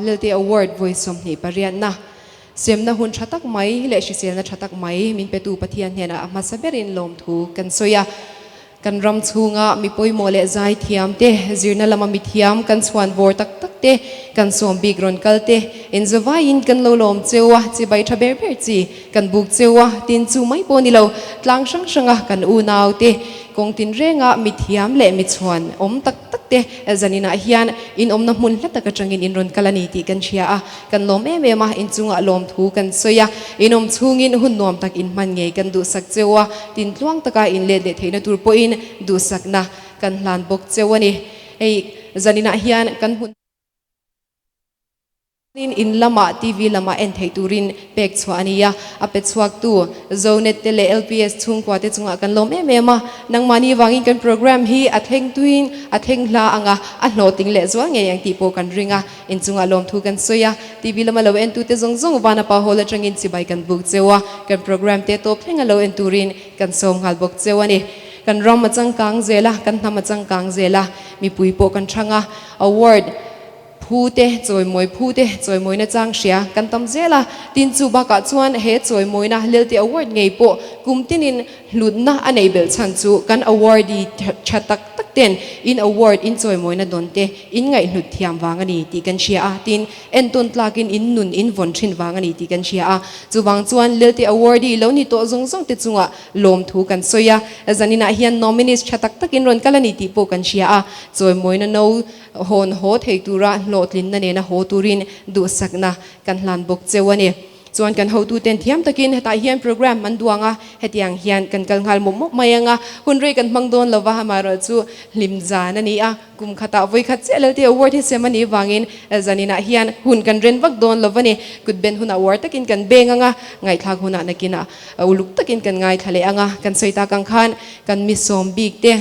Lelte Award vawi 28na semna hun tha tak mai leh hriselna tha tak mai min petu Pathian hnenah a hmasa berin lawmthu kan sawi a. Kan ram chhunga mi pawimawh leh zaithiam te, zirna lama mithiam kan chhuan vawr tak tak te, kan sawm bik rawn kal te, inzawvaiin kan lo lawm cheu a, chibai tha ber ber chi kan buk cheu a, tin chu mai pawh ni lo, tlang hrang hranga kan unau te, kawng tinrenga mithiam leh michhuan awm tak tak te zaninah hian in awmna hmun hla tak atangin in rawn kal a ni tih kan hria a, kan lawm em em a, inchungah lawmthu kan sawi a, in awm chhungin hun nuam tak in hman ngei kan duhsak cheu a, tin tluang taka in let leh theihna tur pawhin duhsakna kan hlan bawk cheu a ni. Hei zaninah hian kan hun. In in lamah TV lamah en theih turin pek chhuah a ni a, a pe chhuaktu Zonet te leh LPS chhungkua te chungah kan lawm em em a. Nangmahni vangin kan program hi a thleng tuin a thleng hla ang a, a hlawhtling leh zual ngei ang tih pawh kan ring a. In chungah lawmthu kan sawi a, TV lama lo entute zawng zawng Vanapa Hall atangin chibai kan buk cheu a, kan program te tawp thlenga lo en turin kan sawm nghal bawk cheu a ni. Kan ram a changkang zel a, kan hnam a changkang zel a, mipui pawh kan thang a, award, Phu te, chawimawi phu te, chawimawina chang hria kan tam zel a, tin chu bakah chuan he chawimawina Lelte Award ngei pawh kum tinin hlutna a nei belh chhan chu kan awardee tha tak tak ten in award in chawimawina dawn te in ngaihhlut thiam vang a ni tih kan hria a, tin entawn tlakin in nun in vawn thin vang a ni tih kan hria a, chuvang chuan Lelte Awardee lo ni tawh zawng zawng te chungah lawmthu kan sawi a, zaninah hian nominees tha tak takin rawn kal a ni tih pawh kan hria a, chawimawina no Hawn haw thei tura hlawhtlinna nena haw turin duhsakna kan hlan bawk cheu a ni. Chuan kan hotuten thiam takin hetah hian program an duang a, hetiang hian kan kal nghal mawp mawp mai ang a, hun rei kan hmang dawn lova, amaherawh chu hlim zan a ni a, kum khatah vawi khat chiah Lalte Award hi sem a nih vangin zaninah hian hun kan ren vak dawn lova ni. Kut ben hunah uar takin kan beng ang a, ngaihthlak hunah nakinah uluk takin kan ngaithla leh ang a, kan sawi tak ang khan kan mi sawm bik te,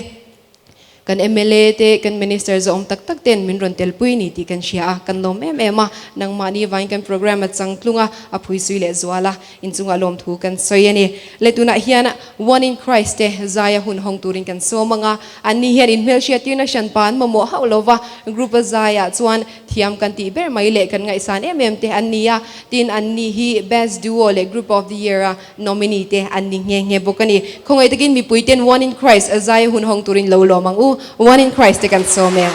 Kan mla te, kan Minister zawhawm tak tak ten min rawn telpui ni tih kan hria a, kan lawm em em a. Nangmahni vain kan program a chang tlung a, a phui sui leh zual a, inchungah lawmthu kan sawi a ni. Le tunah hian One in Christ te zaia hun hawng turin kan sawm ang a, anni hian inhmelhriattirna hranpa an mamawh hauh lo va, group a zaiah chuan Thiam kan tih ber mai leh kan ngaihsan em em te an ni a, tin anni hi Best Duo leh Group of the Year a nominee te an ni nghe nghe bawk a ni. Khawngaih takin mipui ten One in Christ a zai hun hawng turin lo lawm ang u. One in Christ te kan sawm e.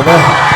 lawm e.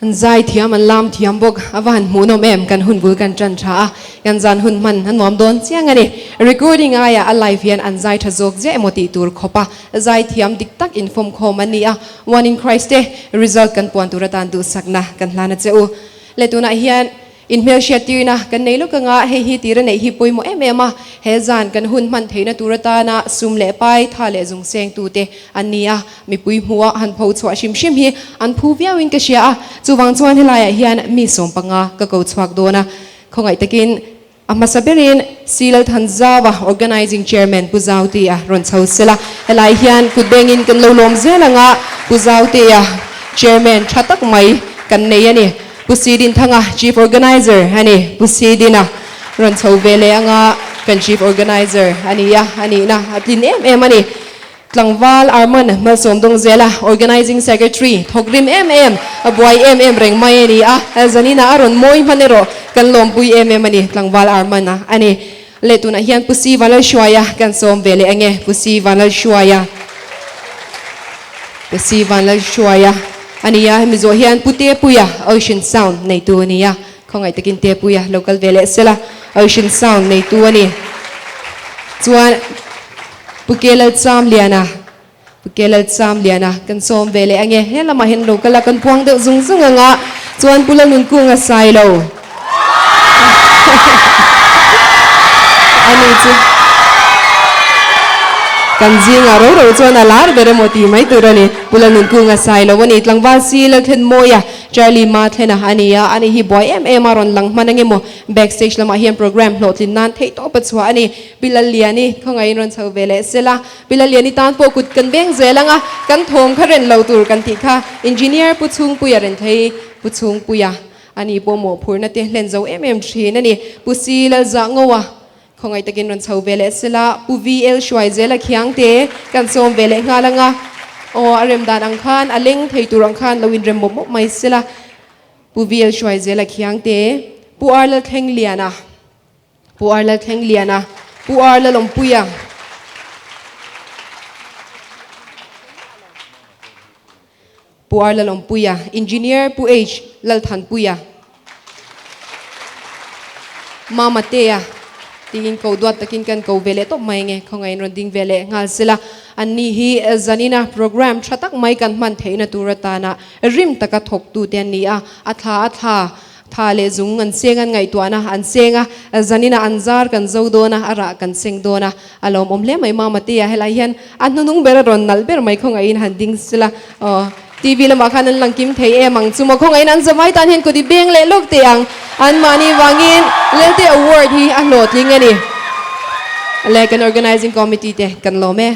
An zai thiam, an lam thiam bawk. A va han hmuhnawm em? Kan hun bul kan tan tha a, kan zan hun hman a nuam dawn chiang a ni. Recording aia a live hian an zai tha zawk ziah emaw tih tur khawp a zai thiam dik tak infawmkhawm an ni a. One in Christ te result kan puan tur atan duhsakna kan hlan a che u. Le tunah hian Inhmelhriat tirna kan nei lawk anga hei hi tira neih hi pawimawh em em a, he zan kan hun hman theihna tur atana sum leh pai, tha leh zung sengtute an ni a, mipui hmuha han pho chhuah hrim hrim hi an phu viauin ka hria a, chuvang chuan helaiah hian mi 15 ka ko chhuak dawn a, khawngaih takin a hmasa berin Si Lalthanzauva Organizing Chairman Pu Zautea rawn chho sela, helai hian kut bengin kan lo lawm zel anga Pu Zautea Chairman tha tak mai kan nei a ni. Pu Sidinthanga Chief Organizer a ni. Pu Sidina rawn chho ve leh anga kan Chief Organizer a ni a, a nihna a tlin em em a ni. Tlangval Arman Malsawm Dawngzela Organizing Secretary thawk rim em em, a buai em em reng mai a ni a, Zanina a rawn mawi hman erawh kan lawmpui em em a ni, Tlangval Arman a a ni. Leh tunah hian Pu Si Vanlalhruaia kan sawm ve leh ange, Pu Si Vanlalhruaia. Pu Si Vanlalhruaia a ni a, hemi zawh hian Pu Tepuia Ocean Sound neitu a ni a, khawngaih takin Tepuia lo kal ve leh sela, Ocean Sound neitu a ni. Chuan Pu Kelalchamliana, Pu Kelalchamliana kan sawm ve leh ange, he lamah hian lo kal a, kan puang deuh zung zung anga, chuan Pu Lalnunkunga Sailo a ni chu kan zingah ro ro chuan a lar ber emaw tih mai tur a ni. Pu Lalnunkunga Sailo a ni, tlangval si Lalthlenmawia Charlie Mathlena a ni a, ani hi buai em em a rawn lang hman ange maw, backstage lamah hian program hlawhtlin nan theihtawp a chhuah a ni. Pi Lalliani khawngaihin rawn chho ve leh sela, Pi Lalliani tan pawh kut kan beng zel ang a, kan thawm kha ren lo tur kan tih kha Engineer Pu Chhungpuia ren thei, Pu Chhungpuia a ni pawh mawhphurna te hlen zo em em thin a ni. Pu Si Lalzah Ngoa khawngaih takin rawn chho ve leh sela, Pu VL Hruai Zela Khiang te kan sawm ve leh nghal ang a, aw a rem dan ang khan a leng thei tur ang khan lo inrem mawp mawp mai sela, Pu VL Hruai Zela Khiang te, Pu R Lalthlengliana. Pu Ar Lalthlengliana, Pu Ar Lalawmpuia. Pu Ar Lalawmpuia, Engineer Pu H Lalthanpuia. Mama Tea tiin ko duat takin kan ko ve leh tawp mai nge khawngaihin rawn ding ve leh nghal sela. Anni hi zanina program tha tak mai kan hman theihna tur atana rim taka thawktute an ni a, a thla a thla Tha leh zung an seng an ngaihtuahna an seng a, zaninah an zar kan zo dawn a, a rah kan seng dawn a, a lawmawm hle mai Mamatea helai hian a hnunung ber a rawn nalh ber mai khawngaihin han ding sila aw TV lamah khan an lang kim thei em ang chu maw khawngaihin an zavai tan hian kut i beng leh lawk teh ang an mahni vangin Lelte Award hi a hlawhtling a ni le kan Organizing Committee te kan lawm e.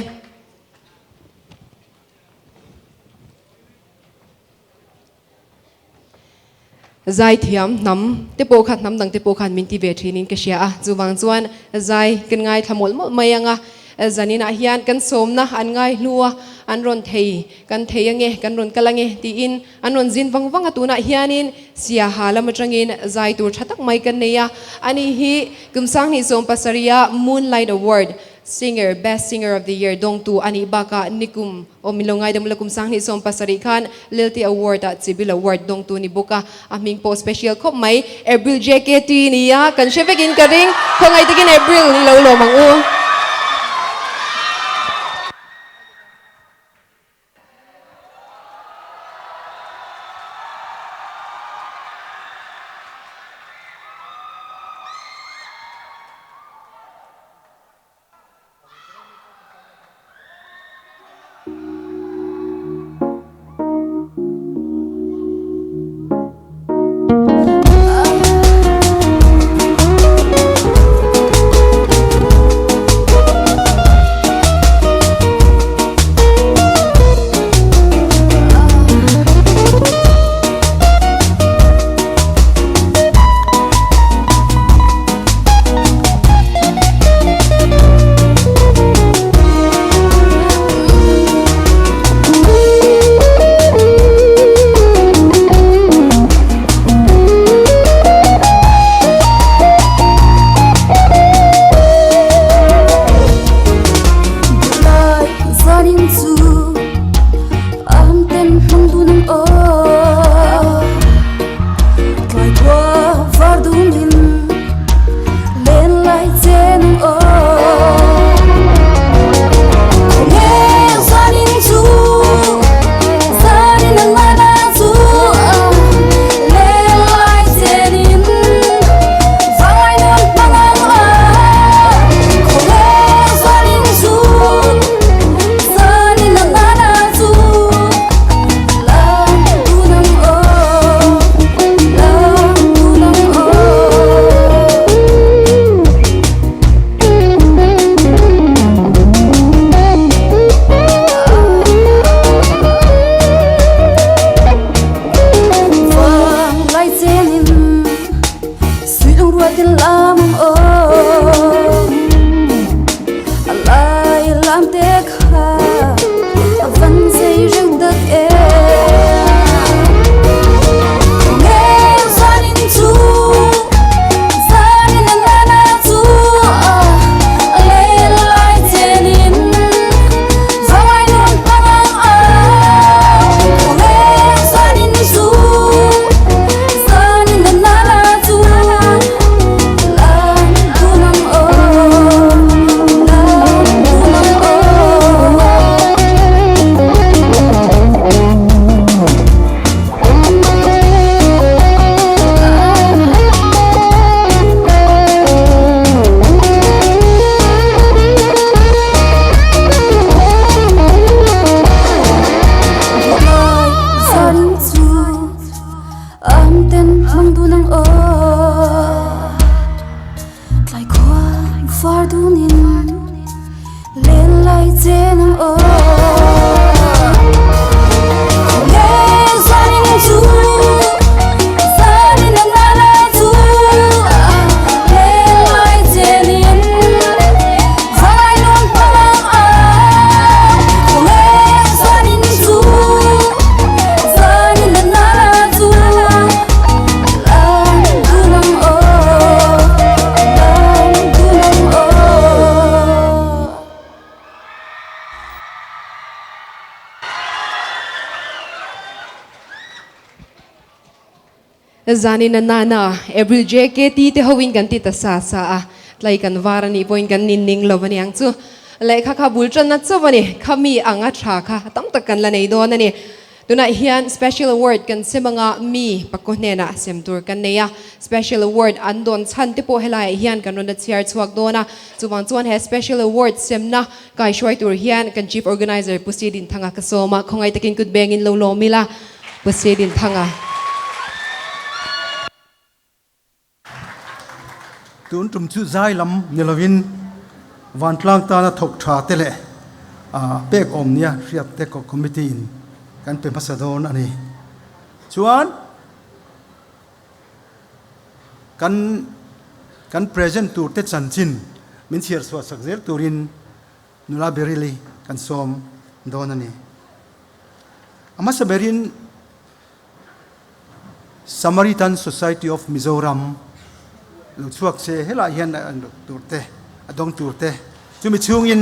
Zaithiam hnam te pawh kha hnam dang te pawh khan min ti ve thinin ka hria a, chuvang chuan zai kan ngaithla mawlh mawlh mai ang a, zaninah hian kan sawmna an ngai hnu a, an rawn thei kan thei ange, kan rawn kal ange tiin an rawn zin vang vang a, tunah hianin Siaha lam atangin zai tur tha tak mai kan nei a, ani hi kum 2017 a Moonlight Award Singer, Best Singer of the Year dawngtu a nih bakah nikum aw min lo ngaidam ula kum 2017 khan Lilty Award ah Chibil Award dawngtu ni bawk a, a hming pawh special khawp mai April JKT nia kan hre vekin ka ring, khawngaih takin April i lo lawm ang u. Amte kha a van zei reuh tak em. Nge zanin chu zanin a na na chu a lei lai chenin vai nun hmang ang ang. Nge zanin chu zanin a na na chu lan dun ang aw lan dun ang aw. Lai zanin chu am ten hmang dun ang aw Tlai khua var dunin len lai chen ang aw Nge zanin chu zanin a na na chu len lai chenin vai nun hmang ang ang. Nge zanin chu zanin a na na chu lan dun ang aw lan dun ang aw. Zanin a na na April JKT te hoin kan ti ta sa sa a tlai kan var ani pawhin kan nin ning lo aniang chu lehkha kha bul tan na chauh ani khami anga tha kha tam tak kan la nei dawn ani. Tunah hian Special Award kan sem anga mi pakkaw hnenah sem tur kan nei a, Special Award an dawn chhan te pawh helaiah hian kan rawn la chhiar chhuak dawn a, chuvang chuan he Special Award semna kaihruai tur hian kan Chief Organizer Pu Si Dinthanga ka sawm a, khawngaih takin kut bengin lo lawm ila Pu Si Dinthanga. Tun tum chu zai lam ni lovin vantlang tana thawk tha te leh pek awm nia hriat te committee in kan pe hmasa dawn a ni. Chuan kan kan present tur te chanchin min chhiar chhuah sak zel turin nula Beryl-i kan sawm dawn a ni. A hmasa berin Samaritan Society of Mizoram lo chhuak che helai hian an lo tur te a dawng tur te chumi chhungin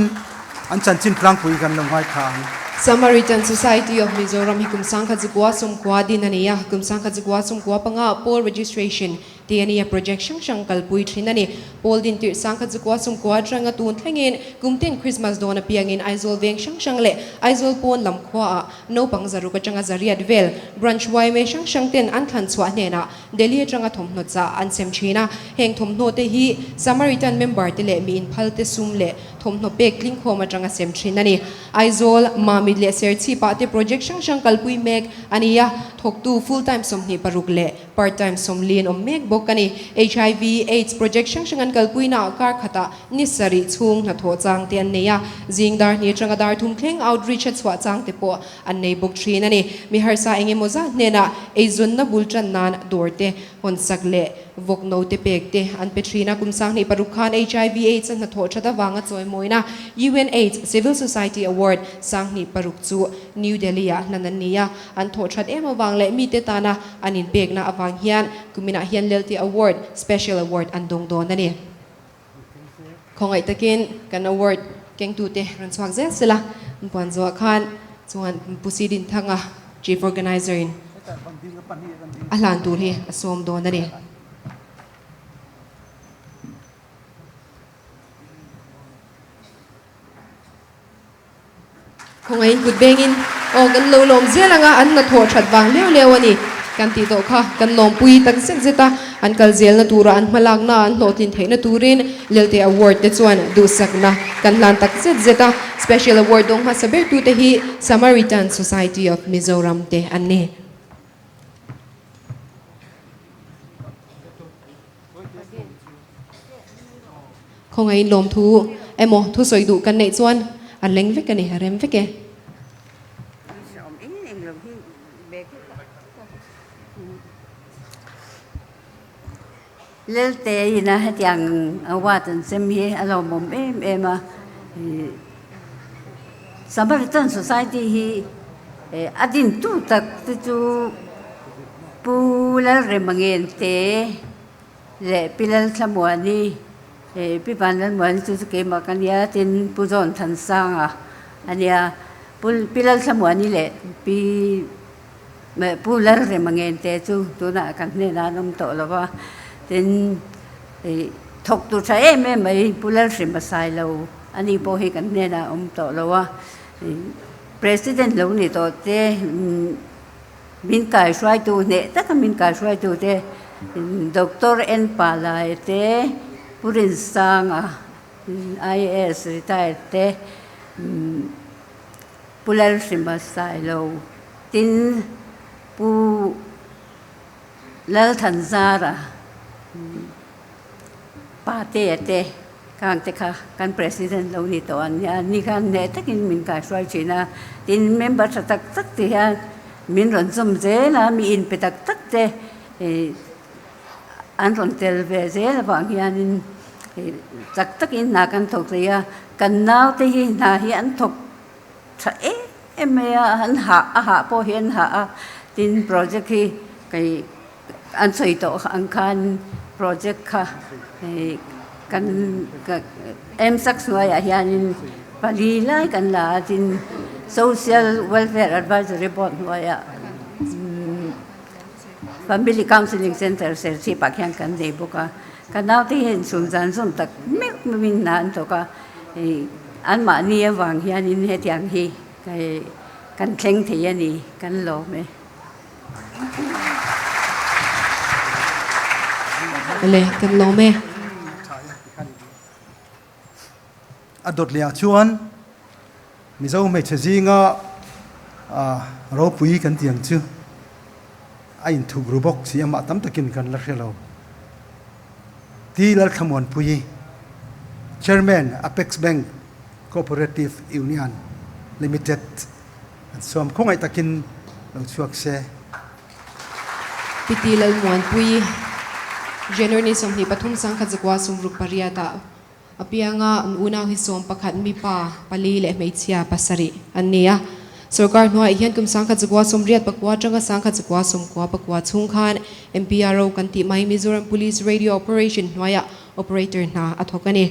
an chanchin tlangpui kan lo ngaithla ang. Samaritan Society of Mizoram hi kum sangkhat zukua sawmkua din a ni a, kum sangkhat zukua sawmkua panga pawl registration tih a ni a, project hrang hrang kalpui thin a ni. Pawl din tirh sangkhat zukua sawmkua atanga tun thlengin kum tin Christmas dawn apiangin Aizawl veng hrang hrang leh Aizawl pawn lam khuaah Naupang zaruk atanga zariat vel branch yma hrang hrang ten an thlan chhuah hnenah Delhi atanga thawmhnaw chah an sem thin a. Heng thawmhnaw te hi Samaritan member te leh mi inphal te sum leh thawmhnaw pek tlingkhawm atanga sem thin a ni. Aizawl, Mamit leh Serchhip-ah te project hrang hrang kalpui mek a ni a, thawktu full time 26 leh part time 40 an awm mek bawk a ni. Hiv, Aids project hrang hrang an kalpuinaah kar khatah Ni sarih chhung hnathawh chang te an nei a, zing dar hnih atanga dar thum thleng outreach a chhuah chang te pawh an nei bawk thin a ni. Mi harsa eng emaw zat hnenah eizawnna bul tan nan dawr te hawn sak leh vawk no te pek te an pe thin a. Kum sanghnih paruk khan HIV AIDS a hnathawh that avanga chawimawina UNAIDS Civil Society Award sanghnih paruk chu New Delhi ah hlan an ni a. An thawh that em avang leh mite tana an inpekna avang hian kuminah hian Lelte Award, Special Award an dawng dawn a ni. Khawngaih takin kan award kengtute rawn chhuak zel sela, an puan zawh khan chuan Pu Si Dinthanga Chief Organizer in a hlan tur hi a sawm dawn a ni. Khawngaihin kut bengin aw kan lo lawm zel anga an hnathawh that vang leu leu a ni kan tih tawh kha kan lawmpui tak zet zet a, an kal zelna tura an hmalakna an hlawhtlin theihna turin Lelte Award te chuan duhsakna kan hlan tak zet zet a, Special Award dawng hmasa bertute hi Samaritan Society of Mizoram te an ni. Khawngaihin lawmthu emaw thusawi duh kan neih chuan a leng vek a ni, a rem vek e. Lelte ina hetiang award an sem hi a lawmawm em em a. Samaritan Society hi a dintu tak te chu Pu Lalremangen te leh Pi Lalthlamuani, Pi Vanlalmuani chu chu keimah ka nia tin Pu John Thansanga a nia. Pu Pi Lalthlamuani leh Pi Pu Lalremangen te chu tunah kan hnenah an awm tawh lo va, tin thawk tur tha em em mai Pu Lalhrima Sailo ani pawh hi kan hnenah a awm tawh lo a, President lo ni tawh te min kaihruaitu hneh taka min kaihruaitu te Doctor N Palai te Pu Rinsanga IAS retired te Pu Lalhrima Sailo tin Pu Lalthanzara Patea te khang te kha kan President lo ni tawh an nia, ni khan hneh takin min kaihruai thin a, tin member tha tak tak te hian min rawn zawm zel a, mi inpe tak tak te an rawn tel ve zel avang hianin chak takin hna kan thawk thei a, kan naute hi hna hi an thawk tha em em mai a, an hah a hah pawh hi an hah a, tin project hi kei an sawi tawh ang khan project kha kan MSAC hnuaiah hianin pali lai kan la a, tin Social Welfare Advisory Board hnuaiah. Family Counselling Centre Serchhip ah khian kan nei bawk a, ka naute hian chhun zan zawm tak meuh meuhin hna an thawk a, ih anmahni avang hianin hetiang hi kan thleng thei a ni, kan lawm e. Le, kan lawm e. A dawt leh ah chuan Mizo hmeichhe zinga ropui kan tih ang chu a inthuk ru bawk si amah tam takin kan la hre lo. Ti Lalthlamuanpuii, Chairman, Apex Bank Cooperative Union Limited an sawm khawngaih takin lo chhuak se. Pi Ti Lalmuanpuii, January ni 23 sangkhat zakua 68 ah A pianga an unau hi 11 mipa, pali leh hmeichhia pasarih an ni a. Sorkar hnuaiah hian kum 1989 atanga 1999 chhung khan MPRO kan tih mai Mizoram Police Radio Operation hnuaiah operator hna a thawk a ni.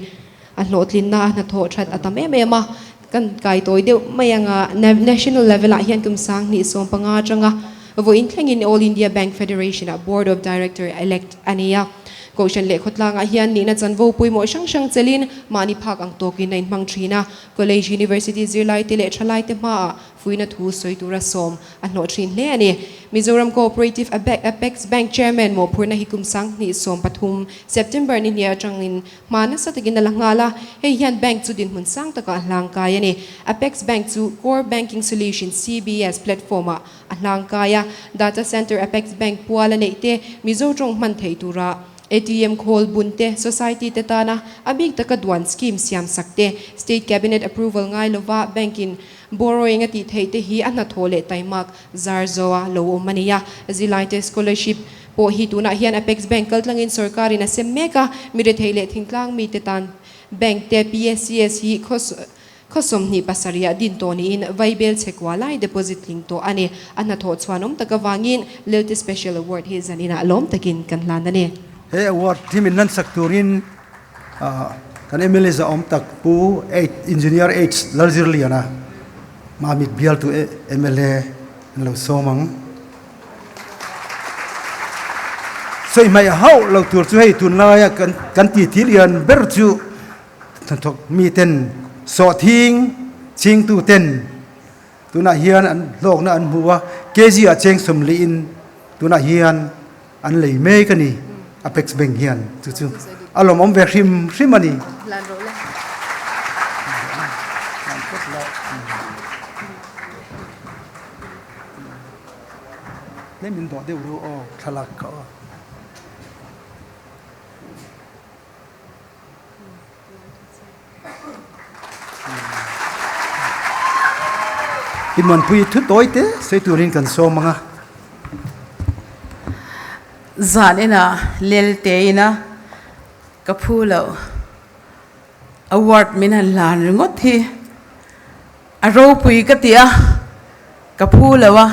A hlawhtlinna a hnathawh that a tam em em a, kan kai tawi deuh mai anga National level ah hian kum 2015 atanga vawiin thlengin All India Bank Federation ah Board of Director elect a ni a. Kohhran leh khawtlangah hian nihna chanvo pawimawh hrang hrang chelin mahni phak ang tawkin a inhmang thin a. College, University zirlaite leh thalaite hmaah fuihna thu sawi tura sawm a hlawh thin hle a ni. Mizoram Cooperative Apex Bank Chairman mawhphurhna hi kum 2013 September ni hnih atangin hma nasa takin a la nghal a, hei hian bank chu dinhmun sang takah a hlangkai a ni. Apex Bank chu Core Banking Solution, CBS, platform-ah A hlangkai a, Data Centre Apex Bank pual a neih te, Mizo tawng hman theih tura ATM khawl bun te, Society te tana a bik taka duan scheme siam sak te, State Cabinet approval ngai lova Bank in borrowing a tih theih te hi a hnathawh leh taimak zar zoa lo awm a ni a. Zilaite scholarship pawh hi tunah hian Apex Bank kaltlangin sorkarin a sem mek a, mirethei leh thingtlang mite tan Bank te PSCS hi khaw Khaw 27 ah din tawh niin Vaibel chhekua lai deposit tling tawh a ni. A hnathawh chhuanawm tak avangin Lelte Special Award hi zaninah lawm takin kan hlan a ni. He award hi min lansak turin kan mla zahawm tak Pu Engineer H Lalzirliana Mamit bialtu mla an lo sawm ang. Sawi hmaih hauh lo tur chu hei tunlaia kan titi lian ber chu Hnathawk miten sawhthing chingtuten tunah hian an hlawkna an hmu a, kg ah cheng sawmliin tunah hian an lei mek a ni, Apex Bank hian chu chu a lawmawm ve hrim hrim a ni. Tlem in dawh deuh ru aw thlalak kha aw. Timuanpui thu tawi te sawi turin kan sawm ang a. Zan ina lel te ina ka phu loh award min han hlan ringawt hi. A ropui ka ti a, ka phu lo a,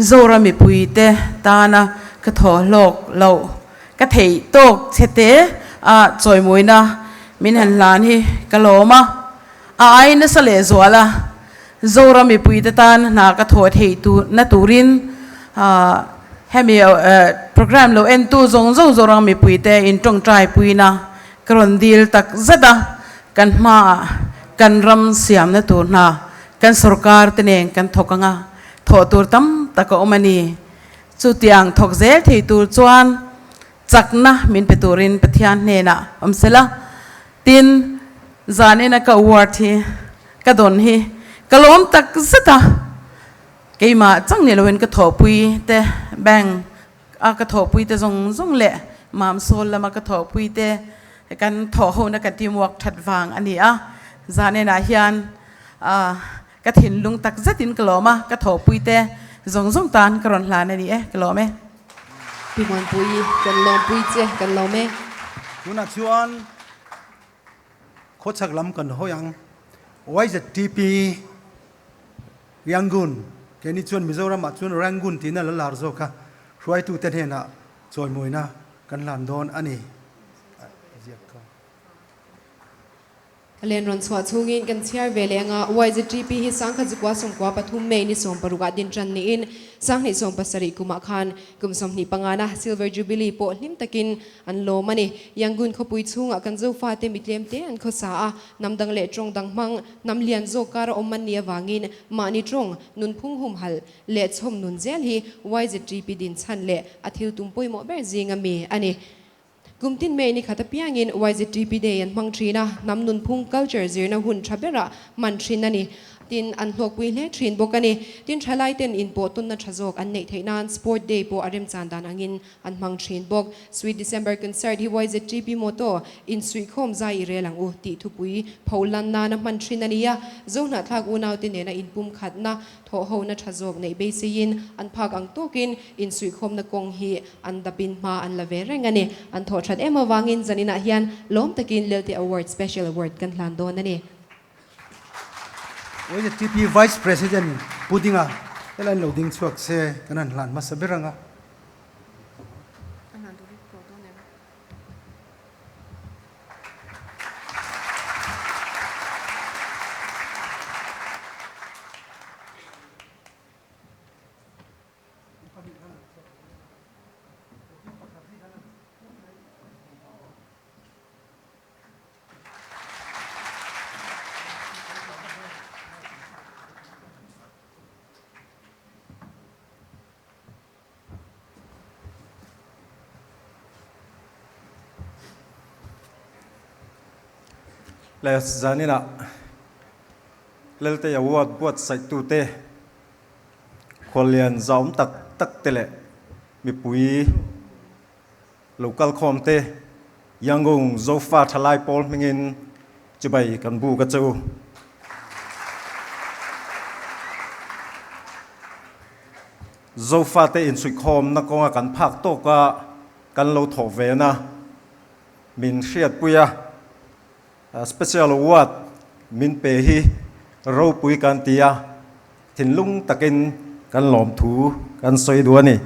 Zora mipuite tana ka thaw hlawk loh ka theih tawk che te a chawimuina min han hlan hi ka lawm a, a ai nasa leh zual a, Zora mipuite tan hna ka thawh theih tur na turin hemi programme lo entu zawng zawng Zoram mipuite in tawngtai puina ka rawn dil tak zet a, kan hmaah kan ram siamna tur hna kan sorkar te nen kan thawk ang a, thawh tur tam tak a awm a ni. Chutiang thawk zel thei tur chuan chakna min pe turin Pathian hnenah awm sela. Tin, zanina ka award hi ka dawn hi ka lawm tak zet a, keimah chang ni loin ka thawhpui te bank a ka thawhpui te zawng zawng leh Mamsawl lama ka thawhpui te kan thawh hona ka teamwork that vang a ni a, zanenah hian ka thinlung tak zetin ka lawm a, ka thawhpui te zawng zawng tan ka rawn hlan a ni e, ka lawm e. Pi Muanpui, kan lawmpui che, kan lawm e. Tunah chuan khawchhak lam kan hawi ang. YZTP Yangon, keini chuan Mizoramah chuan Rangoon tiin a la lar zawk a, hruaitute hnenah chawimawina kan hlan dawn a ni. Len rawn chhuah chhungin kan chhiar ve leh anga YZTP hi sangkhat zukua sawmkua pathum May ni 16 ah din tan niin sanghnih 17 kumah khan kum 25 na Silver Jubilee pawh hlim takin an lawm a ni. Yangon khawpui chhungah kan Zofate mitlem te an khawsa a, hnam dang leh tawng dang hmang Hnam lian zawk kar a awm an nih avangin mahni tawng, nunphung humhalh leh chhawm nun zel hi YZTP din chhan leh a thil tum pawimawh ber zinga mi a ni. Kum tin May ni khat apiangin YZTP Day an hmang thin a, hnam nunphung culture zirna hun tha berah hman thin a ni. Tin, an hlawkpui hle thin bawk a ni. Tin, thalaiten inpawh tawnna tha zawk an neih theih nan Sport Day pawh a remchan dan angin An hmang thin bawk. Sweet December Concert hi YZTP motto, Insuihkhawm zai i rel ang u, tih thupui pho lan nana hman thin a ni a. Zohnahthlak unaute nena inpumkhatna, thawhhona tha zawk neih beiseiin an phak ang tawkin insuihkhawmna kawng hi an dapin hma an la ve reng a ni. An thawh that em avangin zaninah hian lawm takin Lelte Award Special Award kan hlan dawn a ni. YZTP Vice President Pu Dinga helai an lo ding chhuak se kan han hlan hmasa ber ang a. Le zaninah Lelte Award buatsaih-tute khuallian zauhawm tak tak te leh mipui lo kalkhawm te Yangon Zofa thalai pawl hmingin chibai kan buk a che u. Zofa te insuihkhawmna kawnga kan phak tawka kan lo thawh vena min hriatpui a, Special Award min pe hi ropui kan ti a, thinlung takin kan lawmthu kan sawi duh a ni.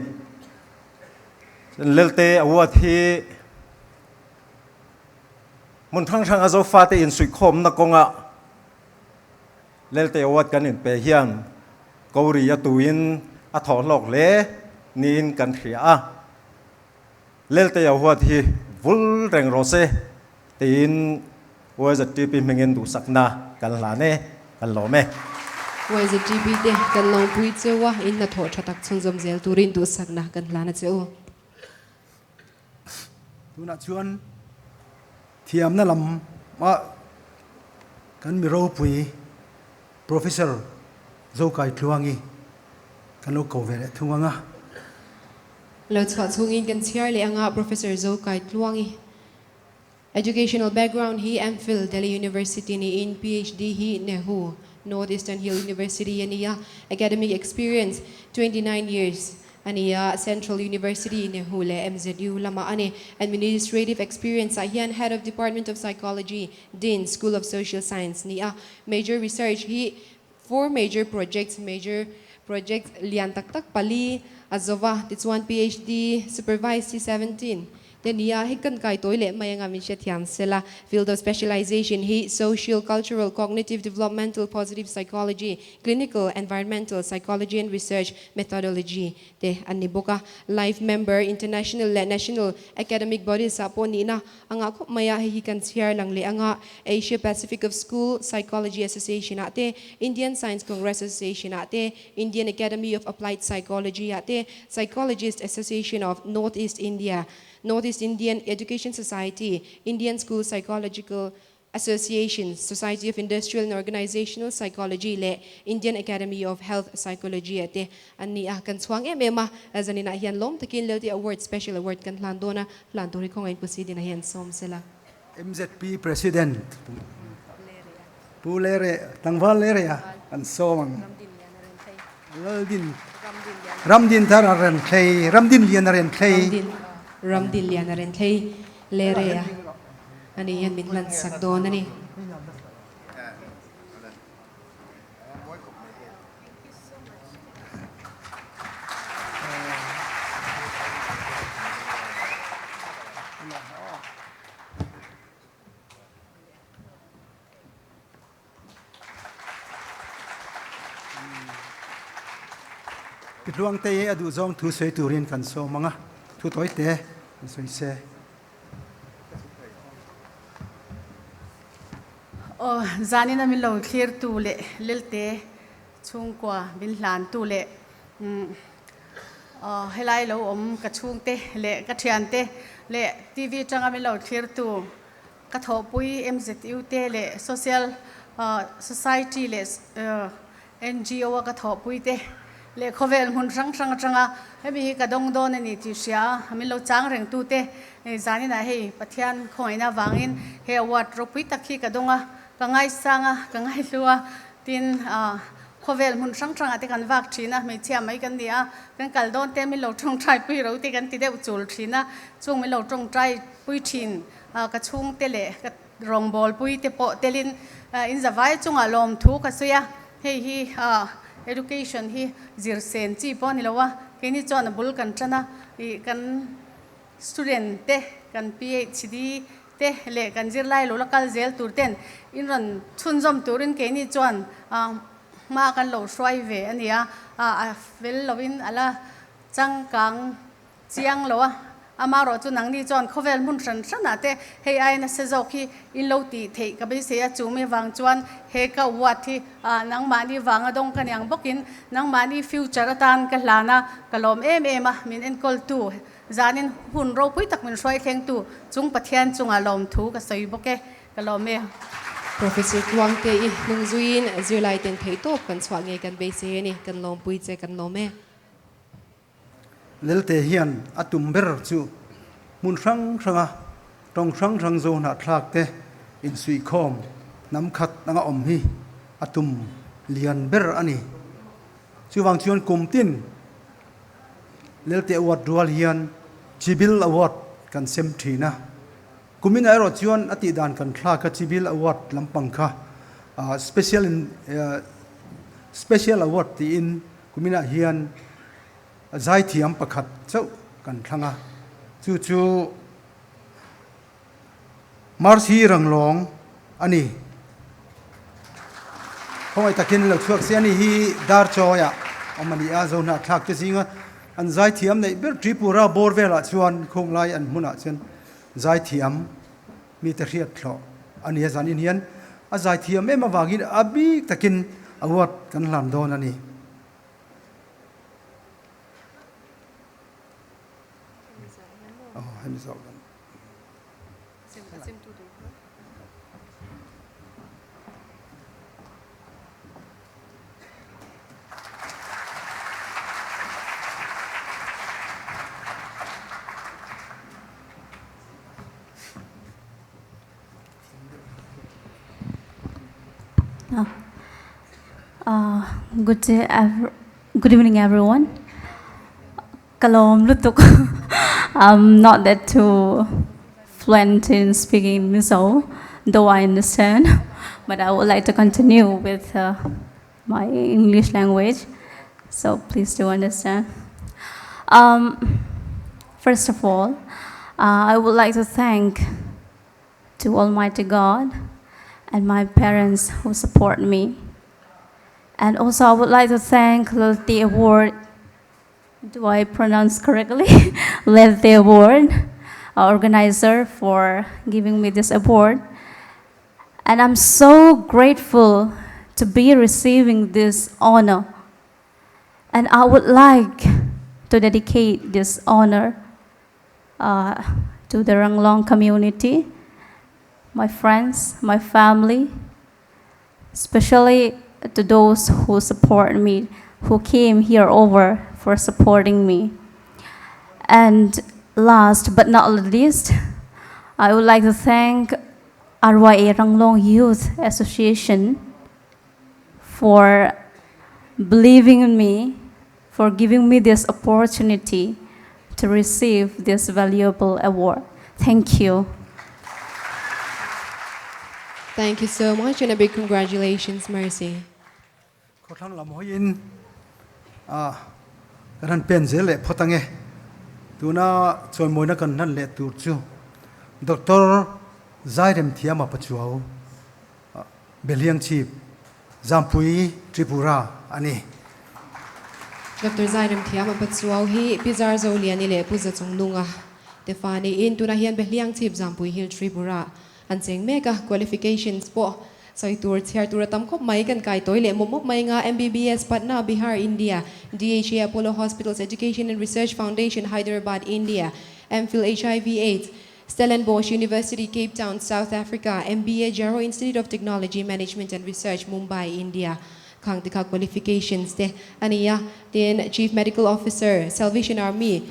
Lelte Award hi hmun hrang hranga Zofate insuihkhawmna kawnga Lelte Award kan inpe hian Kori a tuin a thawh hlawk hle niin kan hria a. Lelte Award hi vul reng rawh se tiin YZTP hmingin duhsakna kan hlan e, kan lawm e. YZTP te kan lawmpui cheu a, in hnathawh tha tak chhunzawm zel turin duhsakna kan hlan a che u. Tunah chuan thiamna lam ah kan mi ropui Professor Zokai Tluangi kan lo ko ve leh thung ang a. Lo chhuah chhungin kan chhiar leh ang a, Professor Zokai Tluangi. Educational background hi MPhil, Delhi University niin PhD hi Nehu, North Eastern Hill University a ni a. Academic experience, 29 years a ni a, Central University, Nehu leh MZU lamah a ni. Administrative experience ah hian Head of Department of Psychology, Dean, School of Social Science ni a. Major research hi. Four major projects, major project lian tak tak pali a zova tichuan PhD supervised hi 17 te nia hei kan kai tawi leh mai anga min hrethiam sela. Field of specialization hi Social, Cultural, Cognitive, Developmental, Positive Psychology, Clinical, Environmental Psychology and Research Methodology te an ni bawk a. Life member, International leh National Academic Bodies ah pawh nihna A ngah khawp mai a, hei hi kan chhiar lang leh anga Asia Pacific of School Psychology Association ah te, Indian Science Congress Association ah te, Indian Academy of Applied Psychology ah te, Psychologist Association of North East India, North East Indian Education Society, Indian School Psychological Association, Society of Industrial and Organizational Psychology leh Indian Academy of Health Psychology ah te an ni a, kan chhuang em em a, zaninah hian lawm takin Lelte Award Special Award kan hlan dawn a, hlan tur hi khawngaih Pu Sidina hian sawm sela. MZP President Pu Lere, Tlangval Lere a kan sawm ang. Laldin Ramdin thar a ren thlei, Ramdin lian a ren thlei. Ramdin Ramdin lian a ren thlei Lere a ani hian min hlan sak dawn a ni. Tluangte hi a duhzawng thu sawi turin kan sawm ang a, thu tawi te an sawi se. Aw, zanin a min lo thlirtu leh Lelte chhungkua min hlantu leh aw helai lo awm ka chhungte leh ka thiante leh TV atanga min lo thlirtu Ka thawhpui MZU te leh Social Society leh NGO a ka thawhpui te leh khawvel hmun hrang hrang atanga hemi hi ka dawng dawn a ni tih hria a, min lo chang reng tu te zaninah hei Pathian khawngaihna avangin he award ropui tak hi ka dawng a, ka ngaisang a, ka ngaihlu a, tin khawvel hmun hrang hrangah te kan vak thin a, hmeichhia mai kan ni a, kan kal dawn te min lo tawngtai pui ro te kan ti deuh chul thin a, chung min lo tawngtai pui thin. Ka chhungte leh ka rawngbawlpui te pawh telin in zavai chungah lawmthu ka sawi a, hei hi education hi zir sen chi pawh a ni lo a, keini chuan a bul kan tan a, ih kan student te kan PhD te leh kan zirlai lo la kal zel tur ten in rawn chhunzawm turin keini chuan hma kan lo hruai ve a ni a, a fel lovin a la changkang Chiang lo a, amarawh chu nangni chuan khawvel hmun hran hranah te hei ai nasa zawk hi in lo tih theih ka beisei a, chumi vang chuan he ka award hi nangmahni vanga dawng ka niang bawkin nangmahni future atan ka hlan a, ka lawm em em a, min enkawltu zanin hun ropui tak min hruai thlengtu chung Pathian chungah lawmthu ka sawi bawk e, ka lawm e. Professor Tluangte i hnungzuiin zirlai ten theihtawp kan chhuah ngei kan beisei a ni, kan lawmpui che kan lawm e. Lelte hian a tum ber chu hmun hrang hranga tawng hrang hrang zo hnahthlak te insuihkhawm hnam khat anga awm hi a tum lian ber a ni. Chuvang chuan kum tin Lelte Award rual hian Chibil Award kan sem thin a. Kumin ah erawh chuan a tih dan kan thlak a Chibil Award lampang kha Special Special Award tiin Kuminah hian zaithiam pakhat chauh kan thlang a, chu chu Mercy Ranglawng a ni. Khawngaih takin lo chhuak se a ni hi Darchawiah awm a ni a, Zohnahthlak te zinga an zaithiam neih ber Tripura bawr velah chuan khunglai an hmunah chuan zaithiam mite hriat thlawh a ni a, zanin hian a zaithiam em avangin a bik takin award kan hlan dawn a ni. Aw hemi zawk dawn. Good day, good evening everyone. Ka lawm lutuk. I'm not that too fluent in speaking Mizo, though I understand, but I would like to continue with uh, my English language, so please do understand. Um, first of all, I would like to thank to Almighty God and my parents who support me. And also I would like to thank the award, do I pronounce correctly? Lelte Award organizer for giving me this award. And I'm so grateful to be receiving this honor. And I would like to dedicate this honor to the Ranglong community, my friends, my family, especially to those who support me, who came here over for supporting me. And last but not least, I would like to thank RYA Ranglong Youth Association for believing in me, for giving me this opportunity to receive this valuable award. Thank you. Thank you so much and a big congratulations, Mercy. Khawthlang lam hawiin a kan han pen zel leh phawt ange. Tuna chawimawina kan hlan leh tur chu Doctor Zairemthiama Pachuau Behliangchhip Zampui Tripura a ni. Doctor Zairemthiama Pachuau hi Pi Zarzoliani leh Pu Zachungnunga te fa niin tunah hian Behliangchhip Zampui Hill Tripura an cheng mek a, qualifications pawh sawi tur chhiar tur a tam khawp mai. Kan kai tawi leh mawp mawp mai nga, MBBS, Patna, Bihar, India, DHA, Apollo Hospitals Education and Research Foundation, Hyderabad, India, MPhil, HIV AIDS, Stellenbosch University, Cape Town, South Africa, MBA, Jarrow Institute of Technology, Management and Research, Mumbai, India, khang te kha qualifications te a ni a. Tin, Chief Medical Officer, Salvation Army,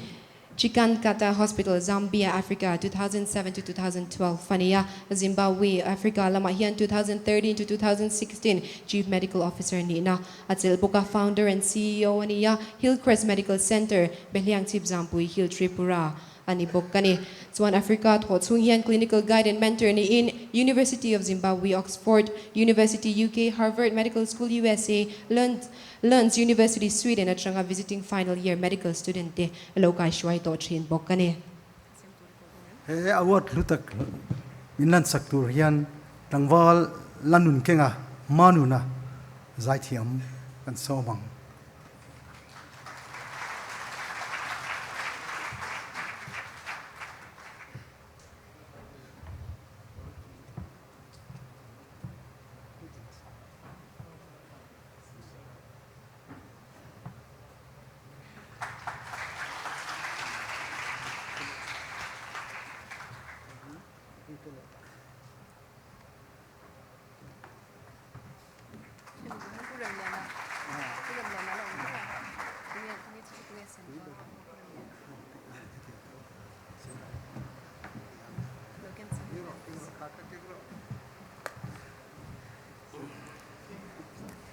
Chikankata Hospital, Zambia, Africa, 2007 to 2012 a ni a, Zimbabwe, Africa lamah hian 2013 to 2016 Chief Medical Officer nihna a chelh bawk a, Founder and ceo a ni a, Hillcrest Medical Centre, Behliangchhip Zampui Hill, Tripura a ni bawk a ni. Chuan Africa thawh chhung hian Clinical Guide and Mentor niin University of Zimbabwe, Oxford University, UK, Harvard Medical School, USA, Lund, Lund's University, Sweden atanga visiting final year medical student te lo kaihruai tawh thin bawk a ni. He award hlu tak min lan sak tur hian tlangval la nun kenga Manuna zaithiam kan sawm ang.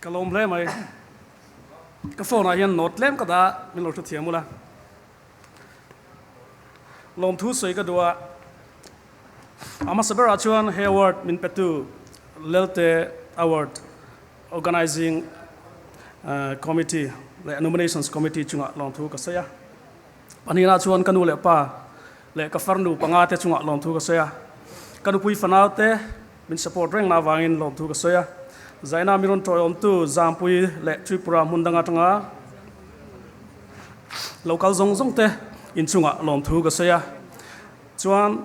Ka lawm hle mai. Ka phone ah hian note tlem ka dah min lo hrethiam ula. Lawmthu sawi ka duh a, a hmasa berah chuan he award min petu Lelte Award Organising Committee leh Nominations Committee chungah lawmthu ka sawi a. Pahnihna chuan ka nu leh pa leh ka farnu panga te chungah lawmthu ka sawi a. Ka nupui fanau te Min support reng na avangin lawmthu ka sawi a, Zaina mi rawn tawiawmtu Zampui leh Tripura hmun dang atanga lo kal zawng zawng te inchungah lawmthu ka sawi a. Chuan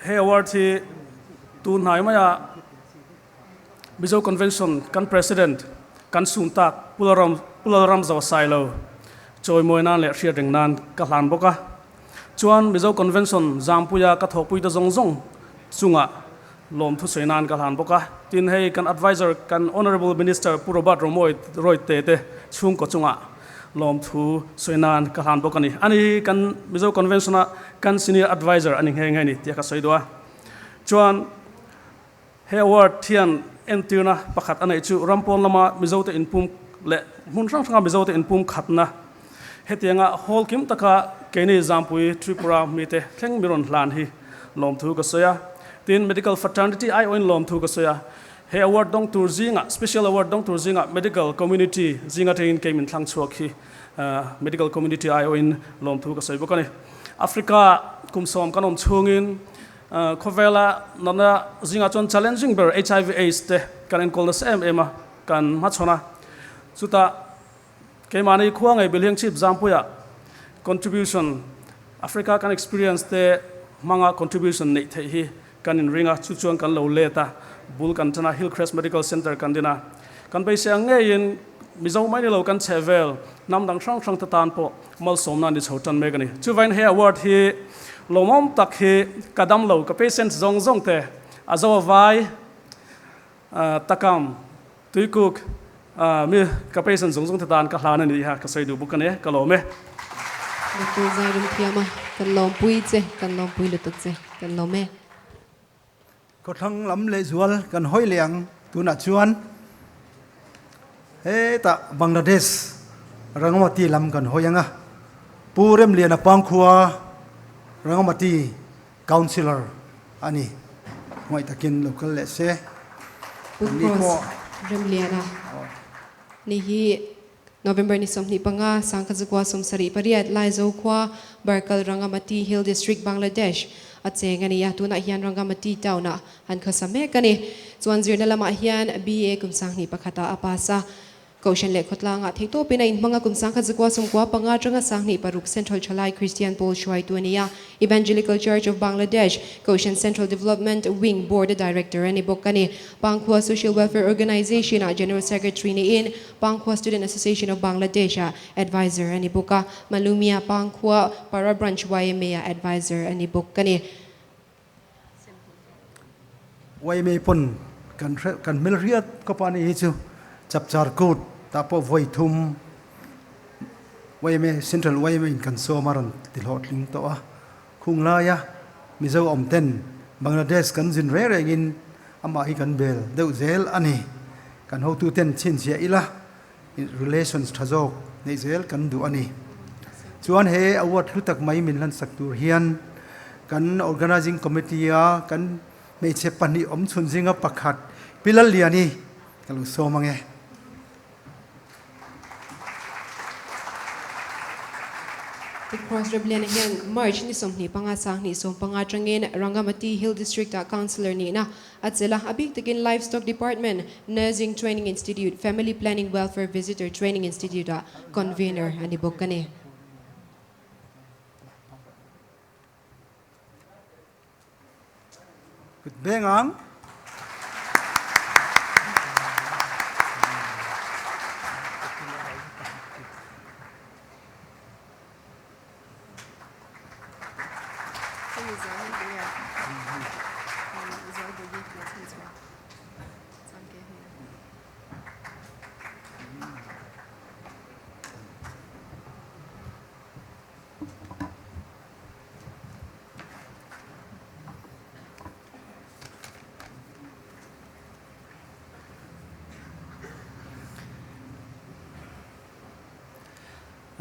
he award hi tun hnai maia Mizo Convention kan President kan sun tak Pu Lalram Zosailo chawimawi nan leh hriat reng nan ka hlan bawk a. Chuan Mizo Convention Zampuia ka thawhpuite zawng zawng chungah lawmthu sawi nan ka hlan bawk a. Tin, hei kan Adviser kan Honourable Minister Pu Robert Romawia Royte te chhungkaw chungah lawmthu sawi nan ka hlan bawk a ni. Ani hi kan Mizo Convention-a kan Senior Adviser a ni nghe nghe a ni tia ka sawi duh a. Chuan he award hian entirna pakhat a neih chu rampawn lama Mizote inpum leh hmun hrang hranga Mizote inpum khatna hetianga hall kim taka keini Zampui Tripura mite thleng mi rawn hlan hi lawmthu ka sawi a. Tin, Medical Fraternity aiawhin lawmthu ka sawi a. He award dawng tur zingah, special award dawng tur zingah medical community zing atangin kei min thlang chhuak hi medical community aiawhin lawmthu ka sawi bawk a ni. Africa kum sawm kan awm chhungin khawvela natna zingah chuan challenging ber HIV AIDS te kan enkawl nasa em em a, kan hmachhawn a. Chutah keimahni khua ngei Bilhing Chhip Zampuia contribution Africa kan experience te hmanga contribution neih theih hi Kan inring a, chu chuan kan lo let a, bul kan tan a, Hillcrest Medical Centre kan din a. Kan beisei ang ngeiin Mizo mai ni lo kan chhe vel hnam dang hrang hrang te tan pawh malsawmna a ni chho tan mek a ni. Chuvain he award hi lawmawm tak hi ka dam lo, ka patient zawng zawng te, a zo a vai, takam, tuikuk, mi ka patient zawng zawng te tan ka hlan a ni ha, ka sawi duh bawk a ni, ka lawm e. Doctor Zairamthiama, kan lawmpui che, kan lawmpui lutuk che, kan lawm e. Khawthlang lam leh zual kan hawi leh ang tunah chuan hetah Bangladesh Rangamati lam kan hawi ang a, Pu Remliana Pangkhua Rangamati Councillor a ni. Hmuaih takin lo kal leh se. Pu Cross Remliana ni hi November ni 25, Sangkhazukua 78, Laizo khua, Barkal Rangamati Hill District, Bangladesh a cheng a ni a. Tunah hian Rangamati town ah an khawsa mek a ni. Chuan zirna lamah hian BA kum 21 ah a pass a. Kohhran leh khawtlangah theihtawpin a inhmang a, kum 1995 atanga 26 Central Thalai Christian Pawl hruaitu a ni a, Evangelical Church of Bangladesh, Kohhran Central Development Wing Board-a Director a ni bawk a ni. Pangkhua Social Welfare Organization-ah General Secretary niin Pangkhua Student Association of Bangladesh-ah Advisor a ni bawk a, Malumia Pangkhua Para Branch YMA-ah Advisor a ni bawk a ni. YMA pawn kan hre kan hmel hriat khawp a ni hi chu Chapchar Kut tah pawh vawi thum YMA Central YMA in kan sawm a rawn ti hlawhtling tawh a, khung laia Mizo awm ten Bangladesh kan zin reng rengin amah hi kan bel deuh zel a ni. Kan hotu ten chhinchhiah ila relations tha zawk neih zel kan duh a ni. Chuan he award hlu tak mai min hlansak tur hian kan organizing committee a kan hmeichhe pahnih awm chhun zinga pakhat Pi Lalliani ka lo sawm ange. Pi Cross Rebellion hian March ni 25 2015 atangin Rangamati Hill District ah Councillor nihna A chelh a, a bik takin Livestock Department, Nursing Training Institute, Family Planning Welfare Visitor Training Institute ah Convener a ni bawk a ni. Kut beng ang.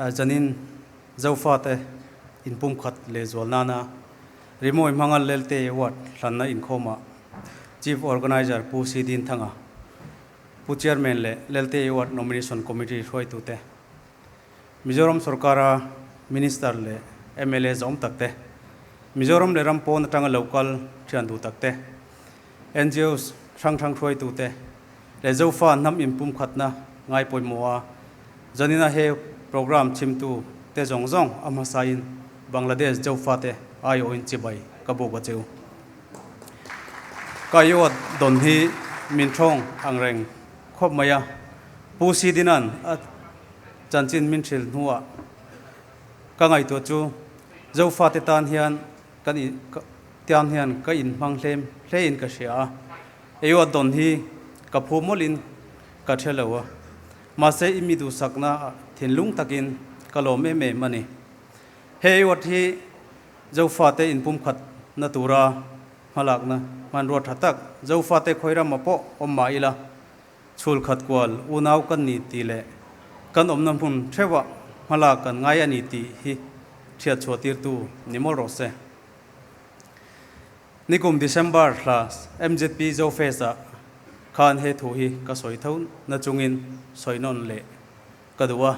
Zanin Zofate inpumkhat lehzual nana rimawi hmanga Lelte Ward hlanna inkhawmah Chief Organiser Pu Si Din Thanga, Pu Chairman leh Lelte Ward Nomination Committee hruaitute, Mizoram sorkara Minister leh mla zawm takte, Mizoram leh ram pawn atanga lo kal thian duh takte, NGOs hrang hrang hruaitute leh Zofa hnam inpumkhatna ngai pawimawha zanina he program chhimtu te zawng zawng a hmasain Bangladesh Zofa te aiawhin chibai ka buk a cheu. Ka iawt dawn hi min thawng ang reng khawp mai a, Pu Sidinan a chanchin min hrilh hnuah ka ngaihtuah chu Zofa te tan hian Kan in tiang hian ka in hmang hlem hle in ka hria a, eiawt dawn hi ka phu mawlh in ka hre lo a, mahse i mi duhsakna ah thinlung takin ka lawm em em a ni. He eiawt hi Zofate inpumkhat na tura hmalakna hmanrua tha tak Zofate khawirama pawh awm mah ila chhul khat kual unau kan ni tih leh kan awmna hmun theuhah hmalak kan ngai a ni tih hi hriat chhuah tirtu ni mawlh rawh se. Nikum December thla MZP Zofest ah khan he thu hi ka sawi tho na chungin sawi nawn leh ka duh a.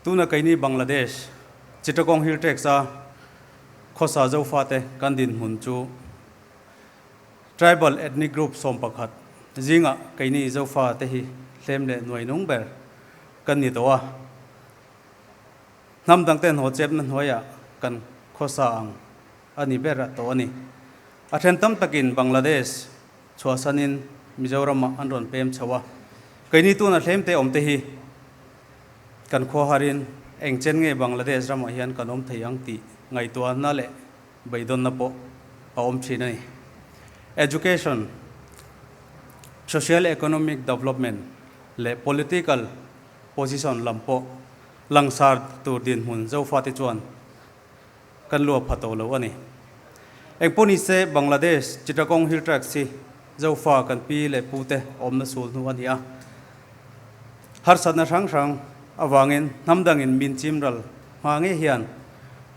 Tuna keini Bangladesh, Chittagong Hill Tracts a khawsa Zofate kan dinhmun chu Tribal Ethnic Group 11 zingah keini Zofate hi hlem leh nuai nung ber kan ni tawh a. Hnam dangte hnaw chepna hnuaiah kan khawsa ang a ni ber a tawh a ni. A then tam takin Bangladesh chhuahsanin Mizoramah an rawn pem chho a, keini tuna hlemte awmte hi kan khua harin eng chen nge Bangladesh ramah hian kan awm thei ang tih ngaihtuahna leh beidawnna pawh a awm thin a ni. Education, Social Economic Development leh Political Position lam pawh langsar tur dinhmun Zofate chuan kan luah pha tawh lo a ni. Engpawh ni se Bangladesh Chittagong Hill Tracts hi Zofa kan pi leh pute awmna sul hnu a ni a. Harsatna hrang hrang avangin hnam dangin min chim ral hma ngei hian